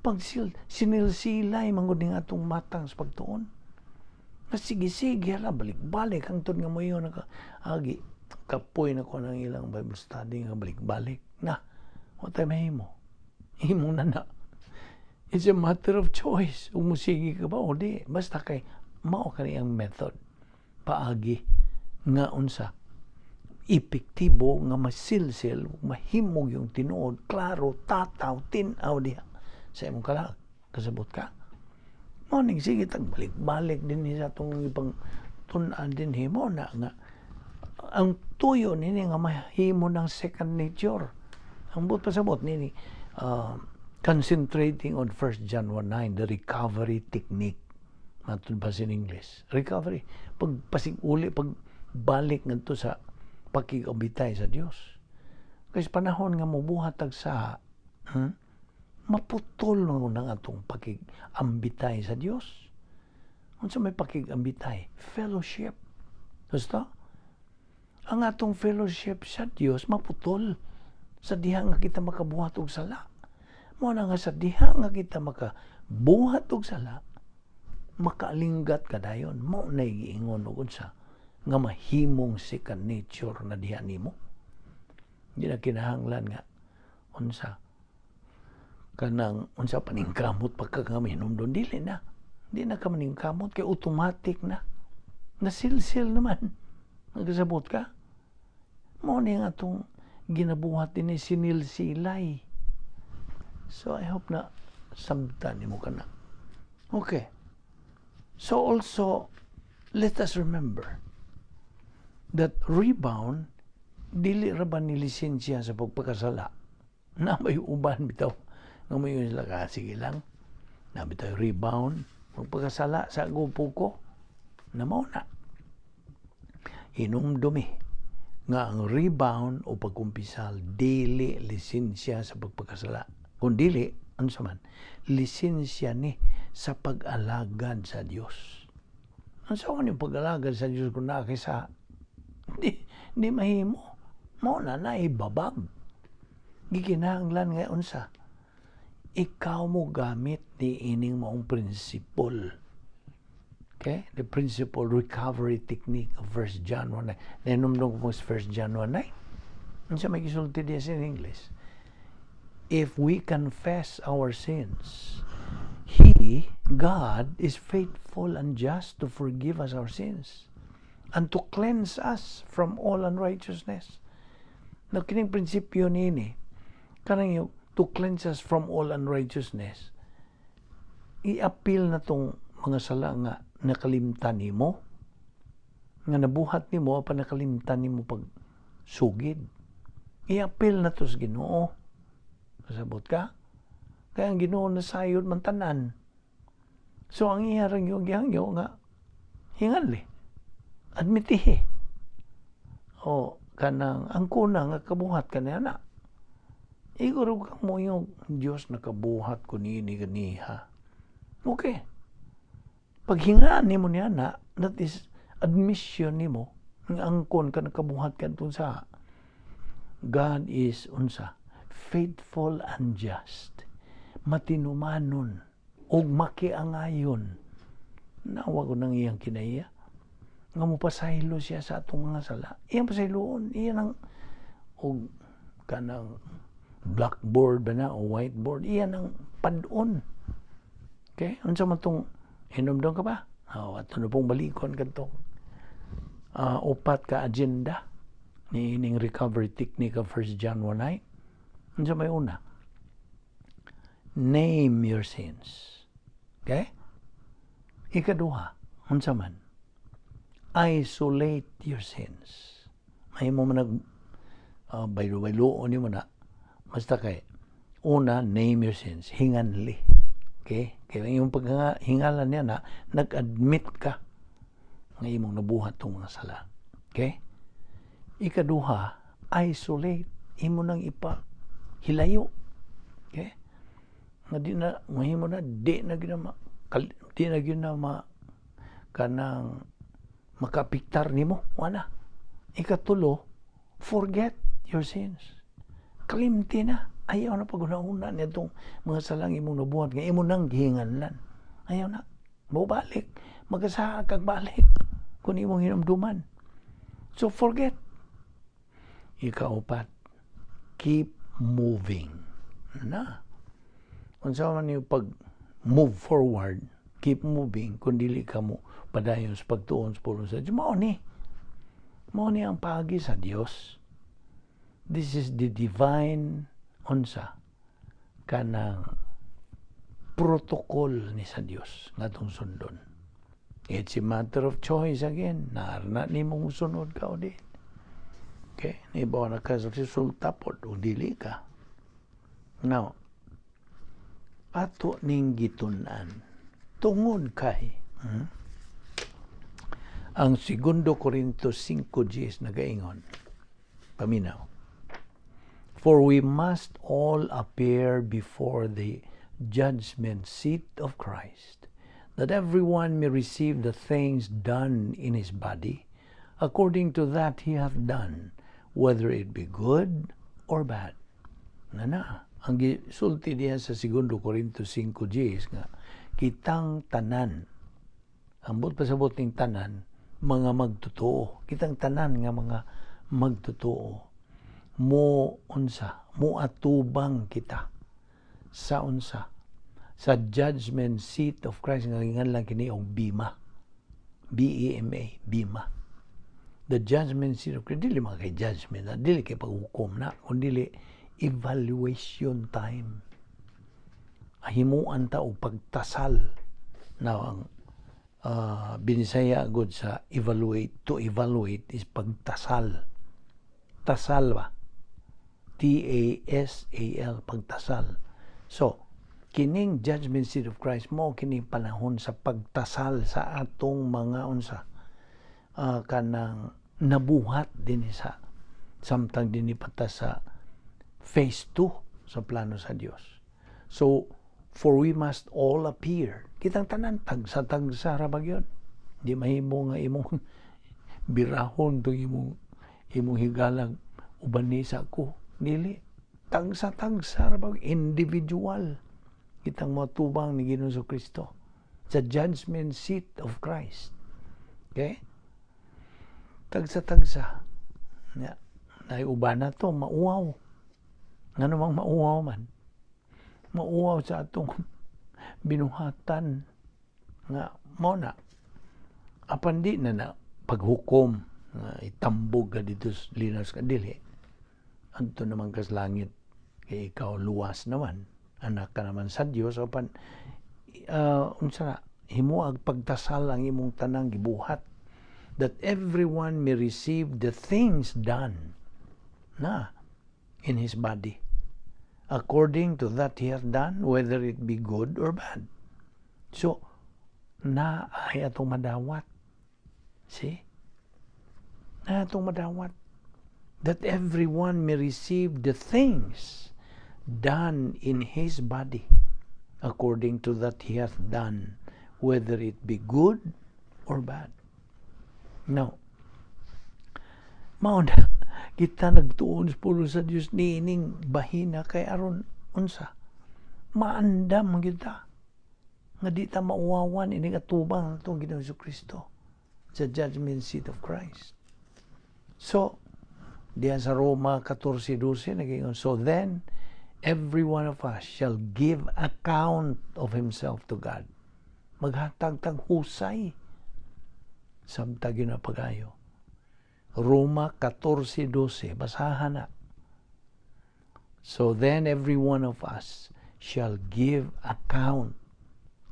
Pagsil, sinilsilay manggod ning atong matang sa pagtuon. Nga sige-sige hala, balik-balik hangtod nga mo yun naka agi kapoy na ko ng ilang Bible study nga balik-balik na. Wa tay mahimo. Imo na na. It's a matter of choice. Kung musigi ka ba o di. Basta kay mao kani ang method. Paagi nga unsa epektibo nga masilsil, mahimog yung tinuod, klaro, tataw, tin-aw diha sa imong kalag. Kasabot ka? Mao ning sige tag balik-balik din ni sa atong ibang tun-an din himo na nga ang tuyo nini nga mahimo ng second nature. Ang buot pasabot nini, concentrating on 1 John 1:9, the recovery technique. Matud ba in English? Recovery. Pagpasig-uli, pagbalik ngadto sa pakigabitay sa Dios. Kay sa panahon nga mobuhat tag sa, maputol na ng atong pakigambitay sa Dios. Unsa may pakigambitay? Fellowship. Gusto? Ang atong fellowship sa Dios maputol sa diha nga kita makabuhat og sala. Mao na nga sa diha nga kita makabuhat og sala, makaalinggat ka dayon. Mao na giingon og unsa nga mahimong second nature na diha nimo. Di na kinahanglan nga unsa kanang unsa paningkamot pagka nga mahinumdom, dili na. Di na ka maningkamot kay automatic na. Nasilsil naman. Nagkasabot ka? Mao ni nga atong ginabuhat din ni sinilsilay. So I hope na samtan nimo kana. Okay. So also, let us remember that rebound, dili ra ba ni lisensya sa pagpakasala? Na may uban bitaw. Nga may sila ka, sige lang. Na bitaw rebound, magpakasala sa grupo ko. Na mao na. Hinumdumi nga ang rebound o pagkumpisal dili lisensya sa pagpakasala. Kung dili, ano sa man? Lisensya ni sa pag-alagad sa Dios. Ang sa yung pag-alagad sa Dios kung naa sa di mahimo. Mao na naibabag. Gikinahanglan nga unsa? Ikaw mo gamit ni ining maong principle. Okay? The principle recovery technique of 1 John 1:9. Nahinumdum ko po sa 1 John 1:9. Unsa may gisulti diya in English? If we confess our sins, He, God, is faithful and just to forgive us our sins and to cleanse us from all unrighteousness. Now, kining prinsipyo nini, kanang yung to cleanse us from all unrighteousness, i-appeal na tong mga sala nga nakalimtan nimo, nga nabuhat nimo pa nakalimtan nimo pag sugid. I-appeal na to sa Ginoo. Kasabot ka? Kaya ang Ginoo nasayod man tanan. So ang iya rang yung gihangyo nga hingali. Admitihi. O kanang ang kuna nga kabuhat kaniya na. Iguro ka mo yung Diyos nakabuhat ko niini ganiha. Okay. Paghingaan nimo niya na, that is admission nimo nga angkon ka nakabuhat kadtong sa God is unsa, faithful and just, matinumanon ug makiangayon. Nawa ko nang iyang kinaiya nga mopasaylo siya sa atong mga sala. Iyang pasayloon, iya nang og kanang blackboard ba na o whiteboard, iya nang pad-on. Okay, unsa man tong hinumdum ka ba? Oh, ato na pong balikon kadtong upat ka agenda ni ining recovery technique of 1 John 1:9. Unsa may una? Name your sins. Okay? Ikaduha, unsa man? Isolate your sins. May mo man nag baylo-bayloon nimo na. Basta kay una, name your sins, hinganli. Okay? Kaya yung paghingalan niya na, nag-admit ka nga imong nabuhat tong mga sala. Okay? Ikaduha, isolate. Imo nang ipa hilayo. Okay? Nga di na, mahimo na, di na gyud na ma, kanang makapiktar nimo. Wala. Ikatulo, forget your sins. Kalimti na. Ayaw na pag-una-una nitong mga salang imong nabuhat nga imo nang gihinganlan. Ayaw na. Mobalik. Magasaha kag balik kung imong hinumduman. So forget. Ikaupat, keep moving. Na. Unsa man yung pag move forward, keep moving, kung dili ka mo padayon sa pagtuon sa pulong sa Diyos. Mao ni. Mao ni ang paagi sa Dios. This is the divine unsa kanang protocol ni sa Dios nga atong sundon. It's a matter of choice again. Naarna nimo sunod ka o di. Okay? Ibaw na ka sa resulta pod o dili ka. Now, ato ning gitun-an tungod kay ang Segundo Corinto 5:10 nagaingon, paminaw, "For we must all appear before the judgment seat of Christ, that everyone may receive the things done in his body, according to that he hath done, whether it be good or bad. Na na, ang gisulti diha sa 2 Corinto 5:10 nga kitang tanan, ambot pasabot ning tanan, mga magtotoo, kitang tanan nga mga magtotoo, mo unsa, mo atubang kita sa unsa, sa judgment seat of Christ nga lang kini og bima, BEMA, bima, the judgment seat of Christ. Dili mga kay judgment na, dili kay paghukom na, kundi evaluation time. Himuan ta og pagtasal na. Ang Binisaya gud sa evaluate, to evaluate is pagtasal. Tasal ba, TASAL, pagtasal. So kining judgment seat of Christ mo kini panahon sa pagtasal sa atong mga unsa, kanang nabuhat dinhi sa samtang dinhi pa ta sa phase 2 sa plano sa Dios. So for we must all appear, kitang tanan, tagsa-tagsa ra ba gyud. Di mahimo nga imong birahon tong imong higalag uban ni sa ko. Dili, tagsa-tagsa ra ba, individual kitang matubang ni Ginoong Kristo sa judgment seat of Christ. Okay, tagsa-tagsa ya. Nay uban na to mauwaw. Ngano mang mauwaw man? Mauwaw sa atong binuhatan nga mo na. Apan di na na paghukom nga itambog ka dito, linas ka, dili. Adto naman kas langit kay ikaw luwas naman, anak ka naman sa Dios. Apan unsa na, himuag pagtasal ang imong tanang gibuhat, that everyone may receive the things done na in his body according to that he hath done, whether it be good or bad. So na ay atong madawat. See, na atong madawat, that everyone may receive the things done in his body according to that he hath done, whether it be good or bad. Now, mao na kita nagtuon sa pulong sa Dios niining bahina kay aron unsa, maandam kita nga di ta mauwawan ining atubang atong Ginoong Kristo sa judgment seat of Christ. So, diyan sa Roma 14:12 naging, "So then every one of us shall give account of himself to God." Maghatag tag husay samtang ginapagayo. Roma 14:12, basahan na. "So then every one of us shall give account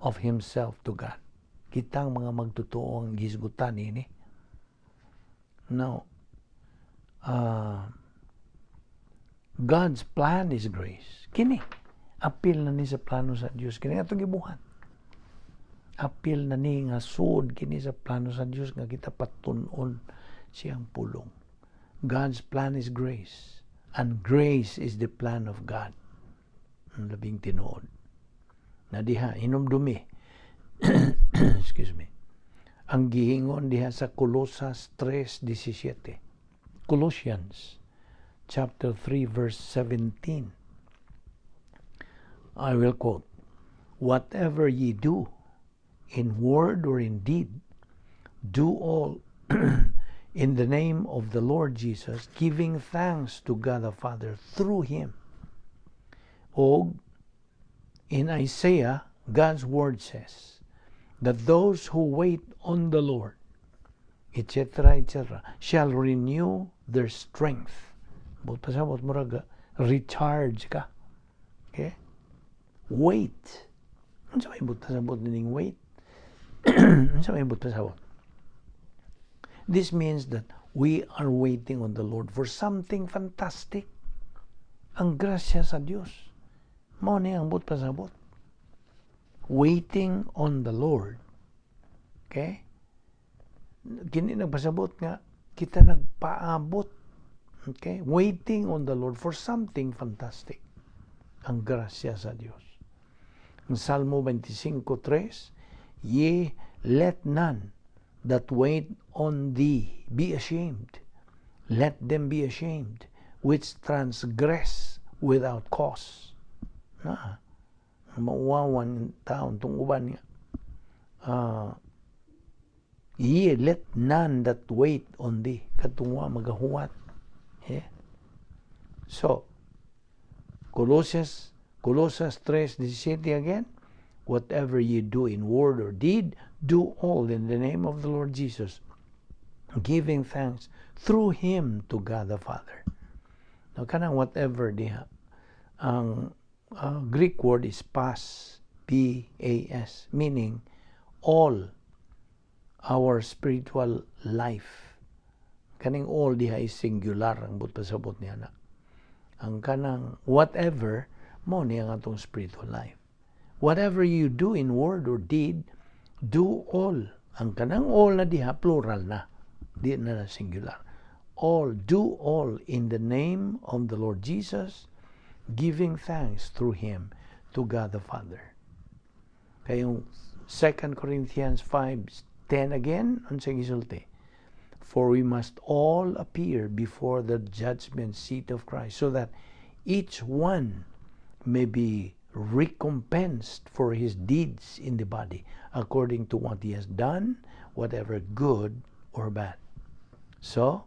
of himself to God." Kitang mga magtotoo ang gisgutan ini. Now, God's plan is grace. Kini, apil na ni sa plano sa Dios. Kini atong gibuhat. Apil na ni nga sud kini sa plano sa Dios nga kita patun-on siyang pulong. God's plan is grace. And grace is the plan of God. Ang labing tinuod. Na diha, hinumdumi. Excuse me. Ang gihingon diha sa Colosas 3:17. Colossians chapter 3 verse 17. I will quote, "Whatever ye do, in word or in deed, do all in the name of the Lord Jesus, giving thanks to God the Father through Him." O in Isaiah, God's word says that those who wait on the Lord, etc., etc., shall renew their strength. But pasabot, murag recharge ka. Okay? Wait. Unsa may buot pasabot ning wait? Unsa may buot pasabot? This means that we are waiting on the Lord for something fantastic. Ang grasya sa Dios. Mao ni ang buot pasabot. Waiting on the Lord. Okay? Kini nagpasabot nga kita nagpaabot. Okay? Waiting on the Lord for something fantastic. Ang grasya sa Dios. Ang Salmo 25:3, "Yea, let none that wait on thee be ashamed. Let them be ashamed, which transgress without cause. Na, mauwawan taon tong uban nga. Yea, let none that wait on thee. Katong wa magahuwat. Yeah. So, Colossus 3:17 again, "Whatever you do in word or deed, do all in the name of the Lord Jesus, giving thanks through Him to God the Father." Now, kanang "whatever" diha, ang Greek word is pas, P-A-S, meaning all our spiritual life. Kaning "all" diha is singular ang buot pasabot niya na. Ang kanang "whatever" mo niya ang atong spiritual life. Whatever you do in word or deed, do all. Ang kanang "all" na diha, plural na. Di na na singular. All, do all in the name of the Lord Jesus, giving thanks through Him to God the Father. Kayong 2 Corinthians 5:10 again, unsay gisulti? "For we must all appear before the judgment seat of Christ, so that each one may be recompensed for his deeds in the body, according to what he has done, whatever good or bad." So,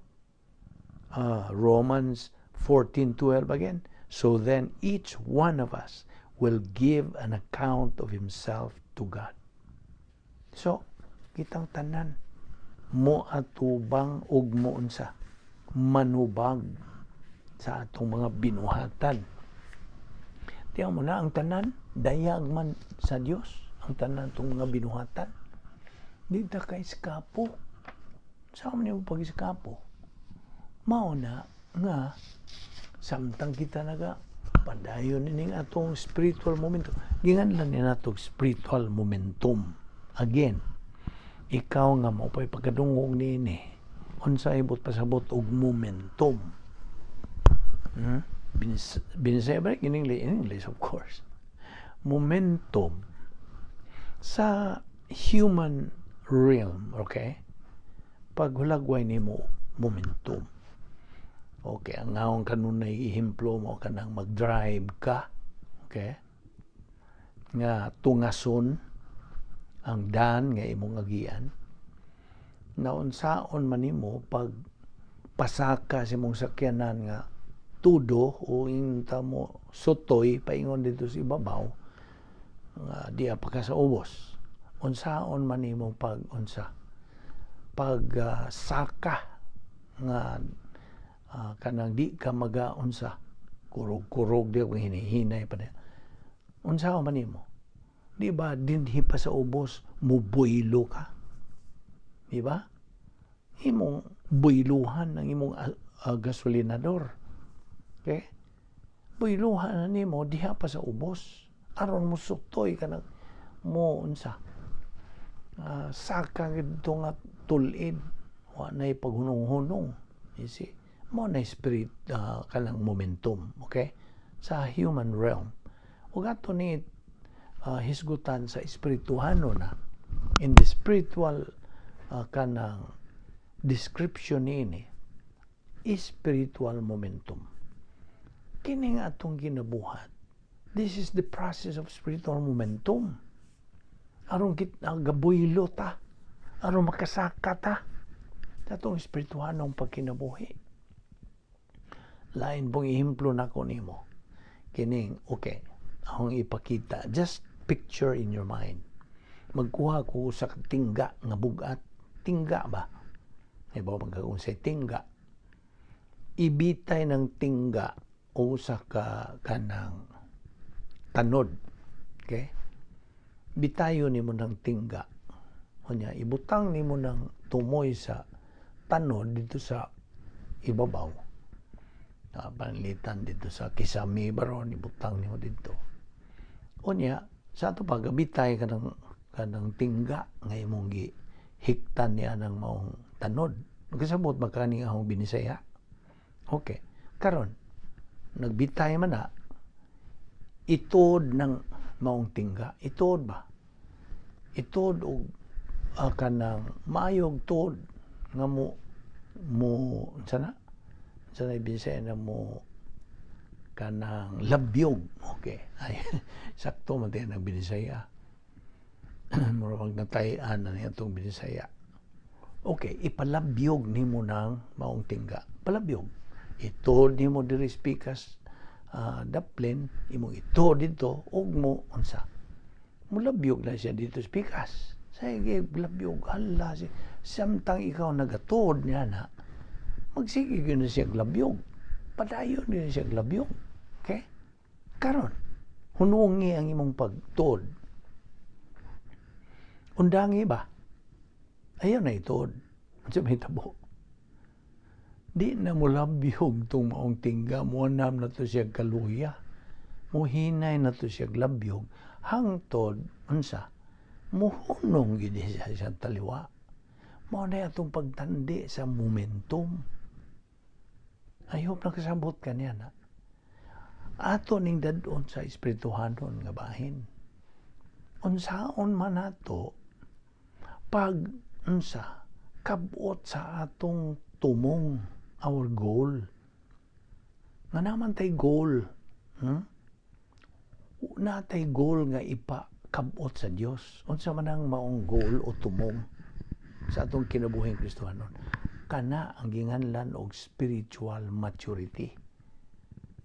Romans 14:12 again. "So then each one of us will give an account of himself to God." So, kitang tanan mo atubang og mo unsa manubag sa atong mga binuhatan. Tiyan mo na ang tanan, dayag man sa Dios ang tanan atong mga binuhatan. Di ta ka eskapo. Sa man nimo pag-eskapo? Mao na nga samtang kita naga padayon ining atong spiritual momentum. Ginganlan ni nato spiritual momentum. Again, ikaw nga mo pa'y pagkadungog niini, unsa ibot pasabot og momentum? Binisaya ba in English? In English, of course. Momentum sa human realm, okay? Pag hulagway nimo momentum. Okay, ang ngaong kanunay ehemplo mo kanang mag-drive ka, okay? Nga tungason ang dan nga imong agian. Naunsaon man nimo pag pasaka sa imong sakyanan nga tudo o inta mo sutoy paingon dito sa ibabaw nga diya pa ka sa ubos, unsaon man nimo pag unsa pag saka nga kanang di ka maga unsa kurog-kurog, di kung hinihinay pa niya, unsaon man nimo? Di ba dinhi pa sa ubos mubuylo ka? Di ba imong buyluhan ang imong gasolinador? Okay, buyluhan na nimo diha pa sa ubos aron mo sutoy ka nag mo unsa saka gidto nga tulid, wa nay paghunong-hunong. You see, mo na spirit kanang momentum, okay, sa human realm. Ug ato ni hisgutan sa espirituhano na, in the spiritual kanang description niini, spiritual momentum kini nga atong ginabuhat. This is the process of spiritual momentum aron kit gabuylo ta, aron makasaka ta sa atong espirituhanong pagkinabuhi. Lain pong ehemplo nako nimo kining, okay, akong ipakita. Just picture in your mind, magkuha ko sa tingga nga bugat. Tingga ba? Iba magkakung sa tingga, ibitay ng tingga o sa ka kanang tanod, okay? Bitayo nimo ng tingga. Unya ibutang nimo ng tumoy sa tanod dito sa ibabaw, panlitan dito sa kisame baron, ibutang nimo dito. Unya sa ato pagabitay ka ng kanang tingga nga imong gi hiktan niya ng maong tanod. Kasabot makani akong binisaya? Okay, karon nagbitay man na, itod ng maong tingga, itod ba, itod og Kanang maayog tuod nga mo unsa na Bisaya na mo kanang labyog? Okay, ay, sakto man tayo ng Binisaya, mura mag natay-an na niya itong Binisaya. Okay, ipalabyog nimo ng maong tingga. Palabyog, ituod nimo diri sa pikas, daplin imong ituod dito ug mo unsa, mulabyog na siya dito sa pikas. Sige labyog, hala si samtang ikaw nagatuod niya na magsige gyud na siya labyog, padayon gyud na siya labyog. Okay, karon hunungi ang imong pagtuod, undangi ba, ayaw na ituod. Unsa may tabo? Di na mo labyog tong maong tingga, mo na to siya kaluya, muhinay na to siya labyog hangtod unsa, muhunong gyud siya sa taliwa. Mao na atong pagtandi sa momentum. I hope nakasabot ka niya na. Ato ning dadon sa espirituhanon nga bahin. Unsaon man nato pag unsa, kabot sa atong tumong, our goal. Nga naman tay goal. Natay goal nga ipa kabot sa Dios. Unsa man ang maong goal o tumong sa atong kinabuhing Kristohanon? Kana ang ginganlan og spiritual maturity.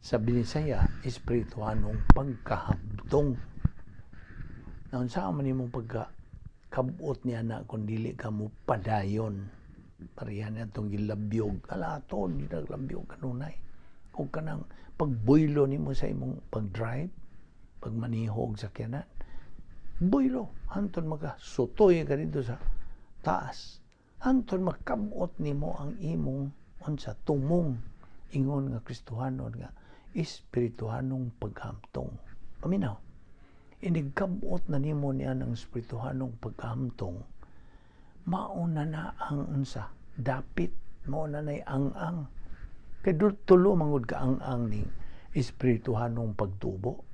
Sa Binisaya, espirituhanong pagkahamtong. Na unsa man imong pagka kabot niya na kung dili ka mo padayon? Pareha na itong gilabyog. Ala ato, di naglabyog kanunay. O kanang pagbuylo nimo sa imong pag-drive, pagmanihog sa sakyanan. Buylo, hantod maka sutoy ka dito sa taas. Hantod makabot nimo ang imong unsa, tumong ingon nga Kristohanon nga espirituhanong paghamtong. Paminaw. Inigkabot na nimo niya ng espirituhanong paghamtong, mauna na ang unsa, dapit, mauna na ang-ang. Kay tulo mangud ka ang-ang ning espirituhanong pagtubo.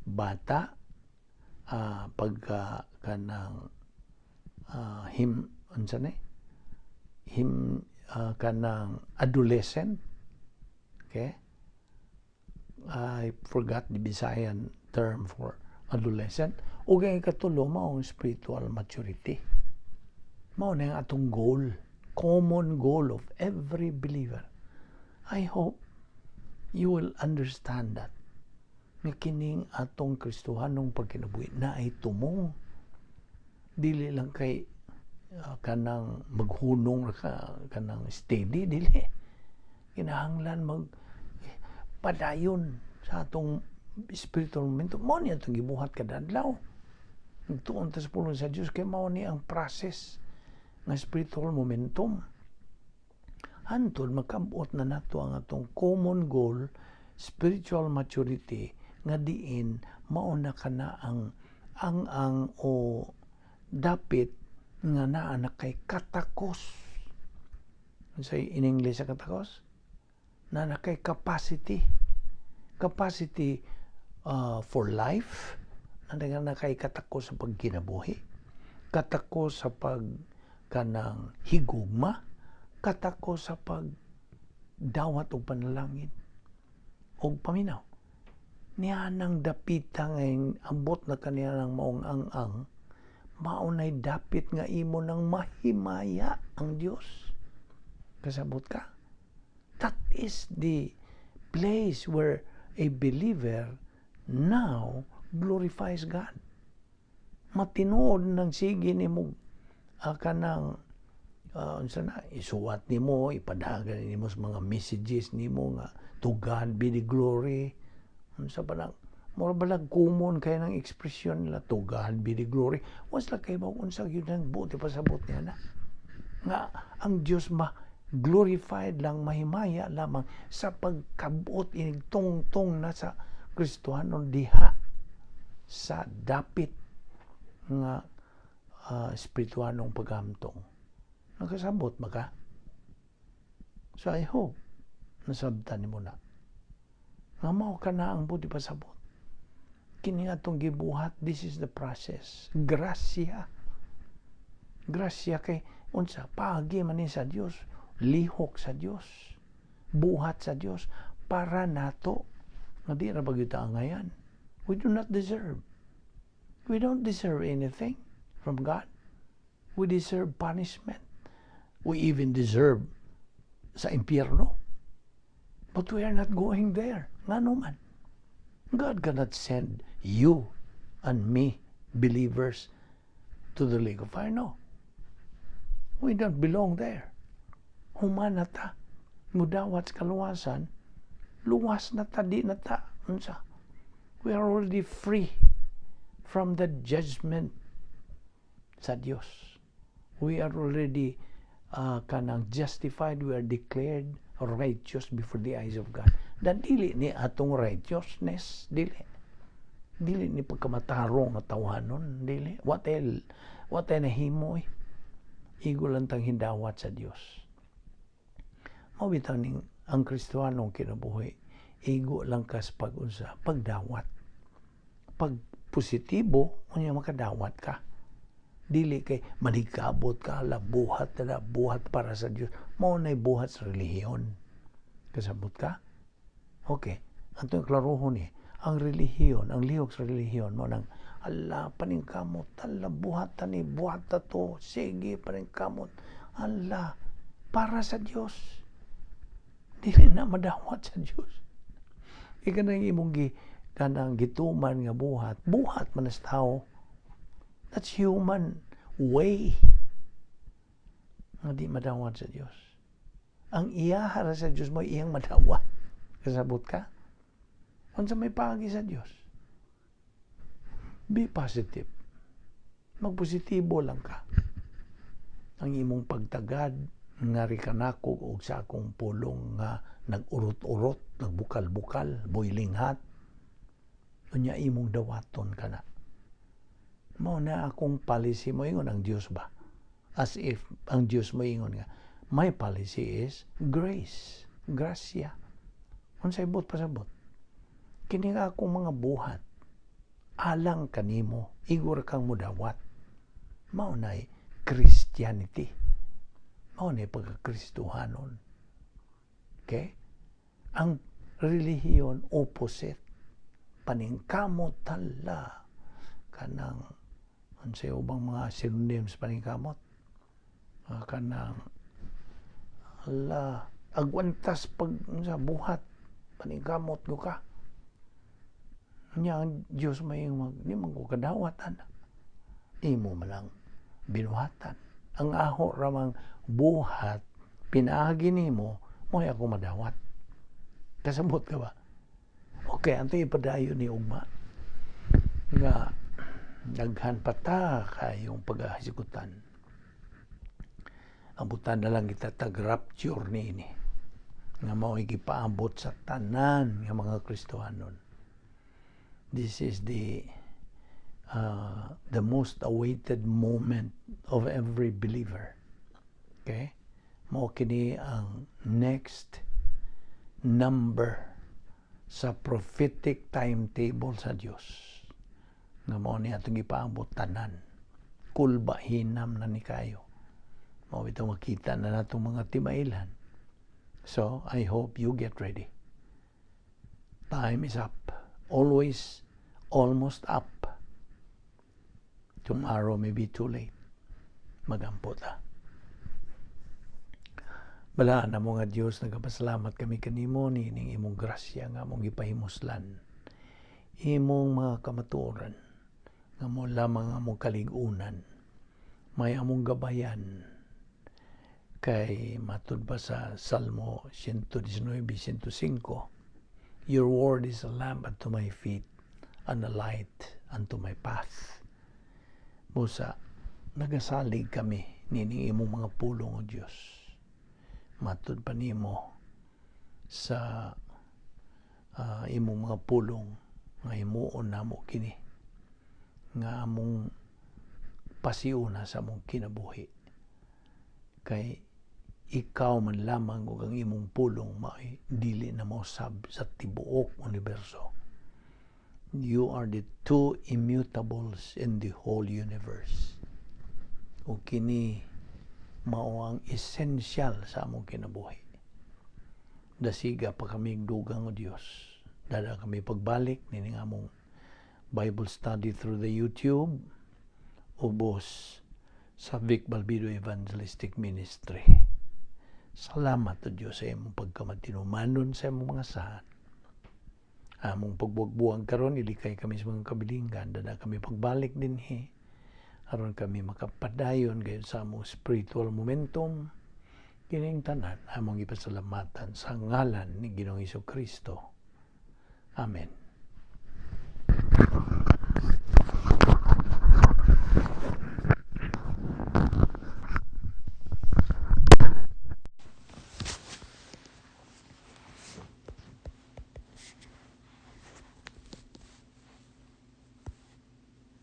Bata, pagka kanang him unsa ni him, kanang adolescent. Okay, I forgot the Bisayan term for adolescent. Ug ang ikatulo mao ang spiritual maturity. Mao na ang atong goal, common goal of every believer. I hope you will understand that nga kining atong Kristohanong pagkinabuhi na ay tumong, dili lang kay kanang maghunong ra ka, kanang steady. Dili, kinahanglan mag padayon sa atong spiritual momentum. Mao ni atong gibuhat kada adlaw, nagtuon ta sa pulong sa Dios kay mao ni ang process nga spiritual momentum hantod makabot na nato ang atong common goal, spiritual maturity, nga diin mao na kana ang o dapit nga naa na kay katakos. Unsay in English sa katakos? Na na kay capacity, capacity for life, na na kay katakos sa pagkinabuhi, katakos sa pag kanang higugma, katakos sa pag dawat og panalangin og paminaw niya nang dapita. Ngayon ambot na kaniya ng maong ang-ang, maunay dapit nga imo nang mahimaya ang Dios. Kasabot ka? That is the place where a believer now glorifies God. Matinuod ng sige nimo, kanang unsa na isuwat nimo, ipadagan nimo sa mga messages nimo nga "To God be the glory." Unsa pa nang mura balag common kay ng ekspresyon nila, "To God be the glory." Was lang kay ba unsa gyud ang buot pasabot niya na nga ang Dios ma glorified lang, mahimaya lamang sa pagkabot inig tungtong na sa Kristohanon diha sa dapit nga espirituhanong paghamtong. Nakasabot ba ka? So I hope nasabtan nimo na nga mao ka na ang buot pasabot. Kini atong gibuhat, this is the process. Grasya. Grasya kay unsa, paagi man ni sa Dios, lihok sa Dios, buhat sa Dios para nato nga di ra ba gyud ta angayan. We do not deserve. We don't deserve anything from God. We deserve punishment. We even deserve sa impyerno. But we are not going there. Ngano man? God cannot send you and me, believers, to the lake of fire. No. We don't belong there. Human na ta. Mudawat sa kaluwasan, luwas na ta, di na ta. Unsa? We are already free from the judgment sa Dios. We are already kanang justified, we are declared righteous before the eyes of God. Dan dili ni atong righteousness, dili. Dili ni pagkamatarong nga tawhanon, dili. What el nahimo eh. Igo lang tang hindawat sa Dios. Mao bitaw ning ang Kristohanong kinabuhi, igo lang kas pag-unsa, pagdawat. Pag positibo, unya makadawat ka. Dili kay manigkabot ka, ala, buhat na buhat para sa Dios. Mao na'y buhat sa relihiyon. Kasabot ka? Okay. Atong klarohon ni, ang relihiyon, ang lihok sa relihiyon, mao nang, ala, paningkamot, ala, buhat ni, buhat ta to, sige, paningkamot, ala, para sa Dios. Dili na madawat sa Dios. Ika nang imong gi, kanang gituman nga buhat, buhat man sa tao. That's human way nga di madawat sa Dios. Ang iya ra sa Dios mo iyang madawat. Kasabot ka? Unsa may paagi sa Dios? Be positive. Magpositibo lang ka. Ang imong pagtagad nga rikanakog og sa akong pulong nga nag-urot-urot, nagbukal-bukal, boiling hot. Unya imong dawaton ka na. Mao na akong policy mo ingon ang Dios ba? As if ang Dios mo ingon nga, my policy is grace, grasya. Unsay buot pasabot? Kini nga akong mga buhat alang kanimo, igor kang mudawat. Mao na'y Christianity. Mao na'y pagka-Kristohanon. Okay? Ang relihiyon, opposite. Paningkamot tala kanang unsay ubang mga synonyms paningkamot? Kanang ala, agwantas pag sa buhat, paningkamot ko ka. Nya ang Dios may mag di man ko kadawat ana. Imo man lang binuhatan. Ang aho ramang buhat pinaagi nimo mo ako madawat. Kasabot ka ba? Okay, anto ipadayon ni ugma nga daghan pa ta kayong paghasikutan. Abutan na lang kita tag rapture niini nga mao'y gipaabot sa tanan nga mga Kristohanon. This is the most awaited moment of every believer. Okay? Mao kini ang next number sa prophetic timetable sa Dios. Nga mao ni atong gipaabot tanan. Kulba hinam na ni kayo. Mao ito makita na natong mga timailhan. So, I hope you get ready. Time is up. Always almost up. Tomorrow may be too late. Magampo ta. Balaan na mo nga Dios, nagapasalamat kami kanimo niining imong grasya nga among gipahimuslan. Imong mga kamatuoran nga mo lamang among kalig-unan. May among gabayan kay matud pa sa Salmo 119, 105, "Your word is a lamp unto my feet and a light unto my path." Busa nagasalig kami nining imong mga pulong, o Dios. Matud pa nimo sa imong mga pulong nga himuon namo kini nga among pasiuna sa among kinabuhi kay ikaw man lamang ug ang imong pulong maoy dili na mausab sa tibuok universo. You are the two immutables in the whole universe. Ug kini mao ang esensyal sa among kinabuhi. Dasiga pa kami dugang, O Dios. Dada kami pagbalik nining among Bible study through the YouTube ubos sa Vic Balbido Evangelistic Ministry. Salamat, O Diyos, sa imong pagkamatinumanon sa imong mga saad. Among pagbuwag-buwag karon, ilikay kami sa mga kabilingan, dada kami pagbalik dinhi aron kami makapadayon gayud sa among spiritual momentum. Kining tanan among ipasalamatan sa ngalan ni Ginoong Kristo. Amen.